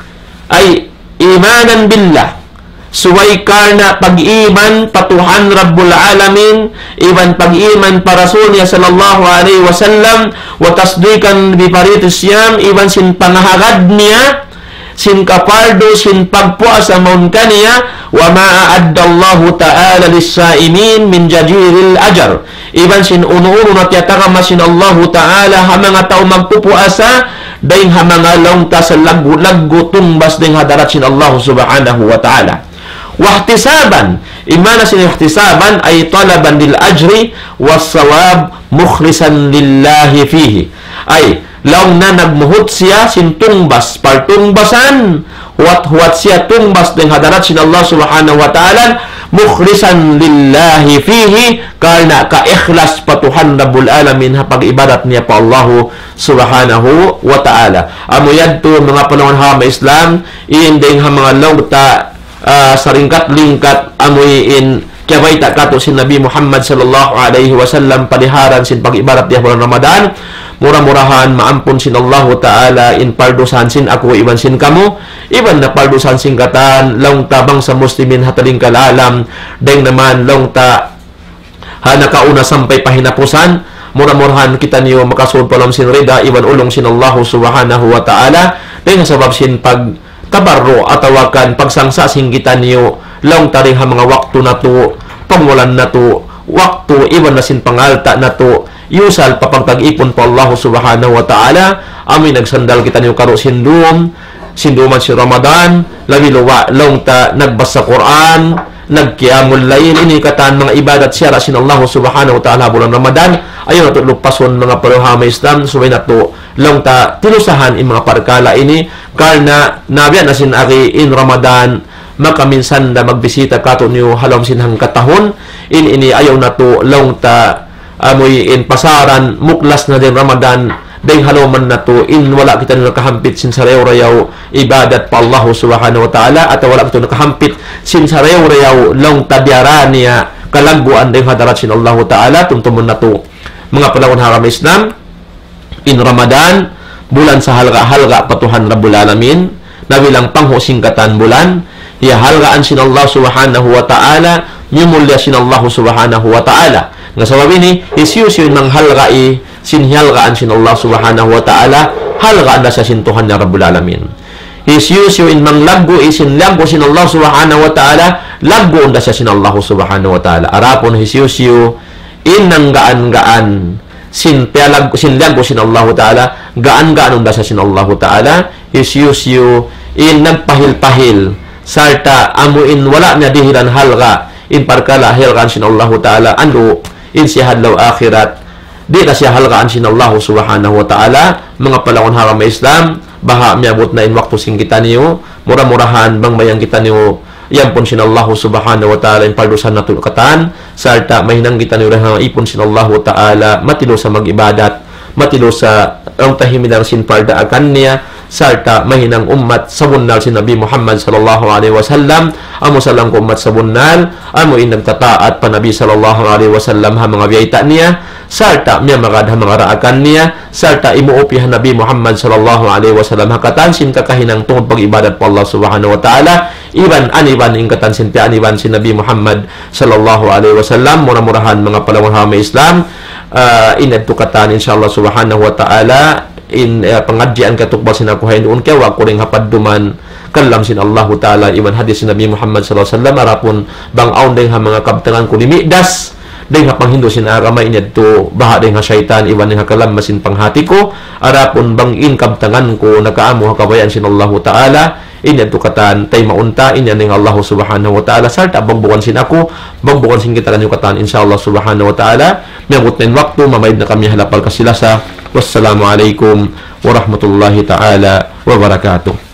ay imanan billah, subay karna' pag-iman pa Tuhan Rabbul Alamin, iban pag-iman pa Rasul niya sallallahu alayhi wasallam, wa tasdiqan bi faridatis siyam, iban sin pangahagad niya, sin kapardu sin pagpuasa mawn kaniya, wa ma a'adda Allahu ta'ala lis-sa'imin min jazilil ajr. Iban sin unu-unu na tiyatagama sin Allahu ta'ala ha manga tau magpupuasa, dayn ha manga laung ta salaggu'-laggu' tungbas dayn ha hadarat sin Allahu Subhanahu wa Ta'ala. Wahtisaban, in maana sin ihtisaban ay talaban lil ajri was sawab mukhlisan lillahi fihi. Ay, laung na nagmuhut siya sin tungbas, partungbasan, huwat-huwat siya tungbas dayn ha hadarat sin Allah Subhanahu wa Ta'ala, mukhlisan lillahi fihi, karna' kaikhlas pa Tuhan Rabbul Alamin ha pag-ibadat niya pa Allahu Subhanahu wa Ta'ala. Amu yadtu manga palangga' ha agama Islam, in dayn ha manga laung ta ah, saringkat-ringkat amuin kiyabayta' katu' sin Nabi Muhammad sallallahu alayhi wasallam paliharan sin pag-ibadat di ha bulan Ramadan. Mura-murahan maampun sin Allahu Ta'ala in pardusahan sin aku iban sin kamu, iban na pardusahan sin katan laung ta bangsa muslimin ha talingkal alam, dayn naman laung ta ha nakauna sampay pa hinapusan. Mura-murahan kitaniyu makasud pa lawm sin rida iban ulung sin Allahu Subhanahu wa Ta'ala. Dayn ha sabab sin pagtabarru' atawa kan pagsangsa' sin kitaniyu laung ta dayn ha manga waktu natu', pangwalan natu', waktu iban na sin pangalta' natu', iyusal pa pagtag-ipun pa Allahu Subhanahu wa Ta'ala. Amuin nagsandal kitaniyu karu' sin dum, sin duman sin Ramadan, labi luba' laung ta nagbasa Qur'an, nagqiyamul layl, ini katan manga ibadat siyara' sin Allahu Subhanahu wa Ta'ala bulan Ramadan. Ayaw natu' lupasun manga palangga' ha agama Islam, subay natu' laung ta tilusahan in manga parkala' ini, karna' nabiya' na sin agi in Ramadan, makaminsan da magbisita katu'niyu ha lawm sin hangkatahun, in ini ayaw natu' laung ta amuin pasaran, muklas na dayn Ramadan, dayn ha lawm natu', in wala' kitaniyu nakahampit sin sarayaw-rayaw ibadat pa Allahu Subhanahu wa Ta'ala, atawa wala' kitaniyu nakahampit sin sarayaw-rayaw laung ta diyara niya kalagguan dayn ha hadarat sin Allahu Ta'ala. Tumtumun natu', manga palangga' ha agama Islam, in Ramadan, bulan sahalga'-halga' pa Tuhan Rabbul Alamin, nabilang panghu' sin katan bulan, hiyahalgaan sin Allah Subhanahu wa Ta'ala, miyumulliya sin Allah Subhanahu wa Ta'ala. Na sabab ini, hisiyu-siyu in manghalgai sin hiyahalgaan sin Allah Subhanahu wa Ta'ala, halgaan da siya sin Tuhan niya Rabbul Alamin. Hisiyu-siyu in manglaggu'i sin liyaggu' sin Allah Subhanahu wa Ta'ala, lagguun da siya sin Allah Subhanahu wa Ta'ala. Adapun hisiyu-siyu in nanggaan-gaan sin piyalag-, sin liyaggu' sin Allahu Ta'ala, gaan-gaan da siya sin Allahu Ta'ala. Hisiyu-siyu in nagpahil-pahil, sarta' amuin wala' niya dihilan halga' in parkala' hiyahalgaan sin Allahu Ta'ala, andu' in siya ha adlaw akhirat, di' na siya halgaan sin Allahu Subhanahu wa Ta'ala. Manga palangga' ha agama Islam, baha' miyabut na in waktu sin kitaniyu, mura-murahan bang mayan kitaniyu iyampun sin Allahu Subhanahu wa Ta'ala in pardusahan natu' katan, sarta' mahinang kitaniyu dayn ha ipun sin Allahu Ta'ala, matilusa mag-ibadat, matilusa laung ta himinang sin pardaakan niya, sarta' mahinang ummat sabunnal sin Nabi Muhammad sallallahu alayhi wasallam, amu salangku ummat sabunnal, amu in nagtataat pa Nabi sallallahu alayhi wasallam ha manga biyayta' niya, sarta' miyamagad ha manga daakan niya, sarta' imuupi ha Nabi Muhammad sallallahu alayhi wasallam ha katan sin kakahinang tungud pag-ibadat pa Allah Subhanahu wa Ta'ala, iban aniban in katan sin piyaaniban sin Nabi Muhammad sallallahu alayhi wasallam. Mura-murahan manga palangga' ha agama Islam, ah, in yadtu katan, insya Allah Subhanahu wa Ta'ala, in, eh, pangadjian katukbal sin aku ha yan duun, kiyawa' ku dayn ha padduman kalam sin Allahu Ta'ala iban hadith sin Nabi Muhammad sallallahu alayhi wasallam. Adapun bang awn dayn ha manga kabtangan ku dimidas dayn ha panghindu' sin agama, in yadtu baha' dayn ha saytan iban dayn ha kalamma sin panghati ku. Adapun bang in kabtangan ku nakaamu ha kabayaan sin Allahu Ta'ala, in yadtu katan taymaun ta, in yan dayn ha Allahu Subhanahu wa Ta'ala, sarta' bangbukan sin aku, bangbukan sin kitaniyu katan, insha Allah Subhanahu wa Ta'ala. Miyabut na in waktu, mamaid na kami ha lapal kasi-lasa. Wassalamu alaykum warahmatullahi ta'ala wabarakatuh.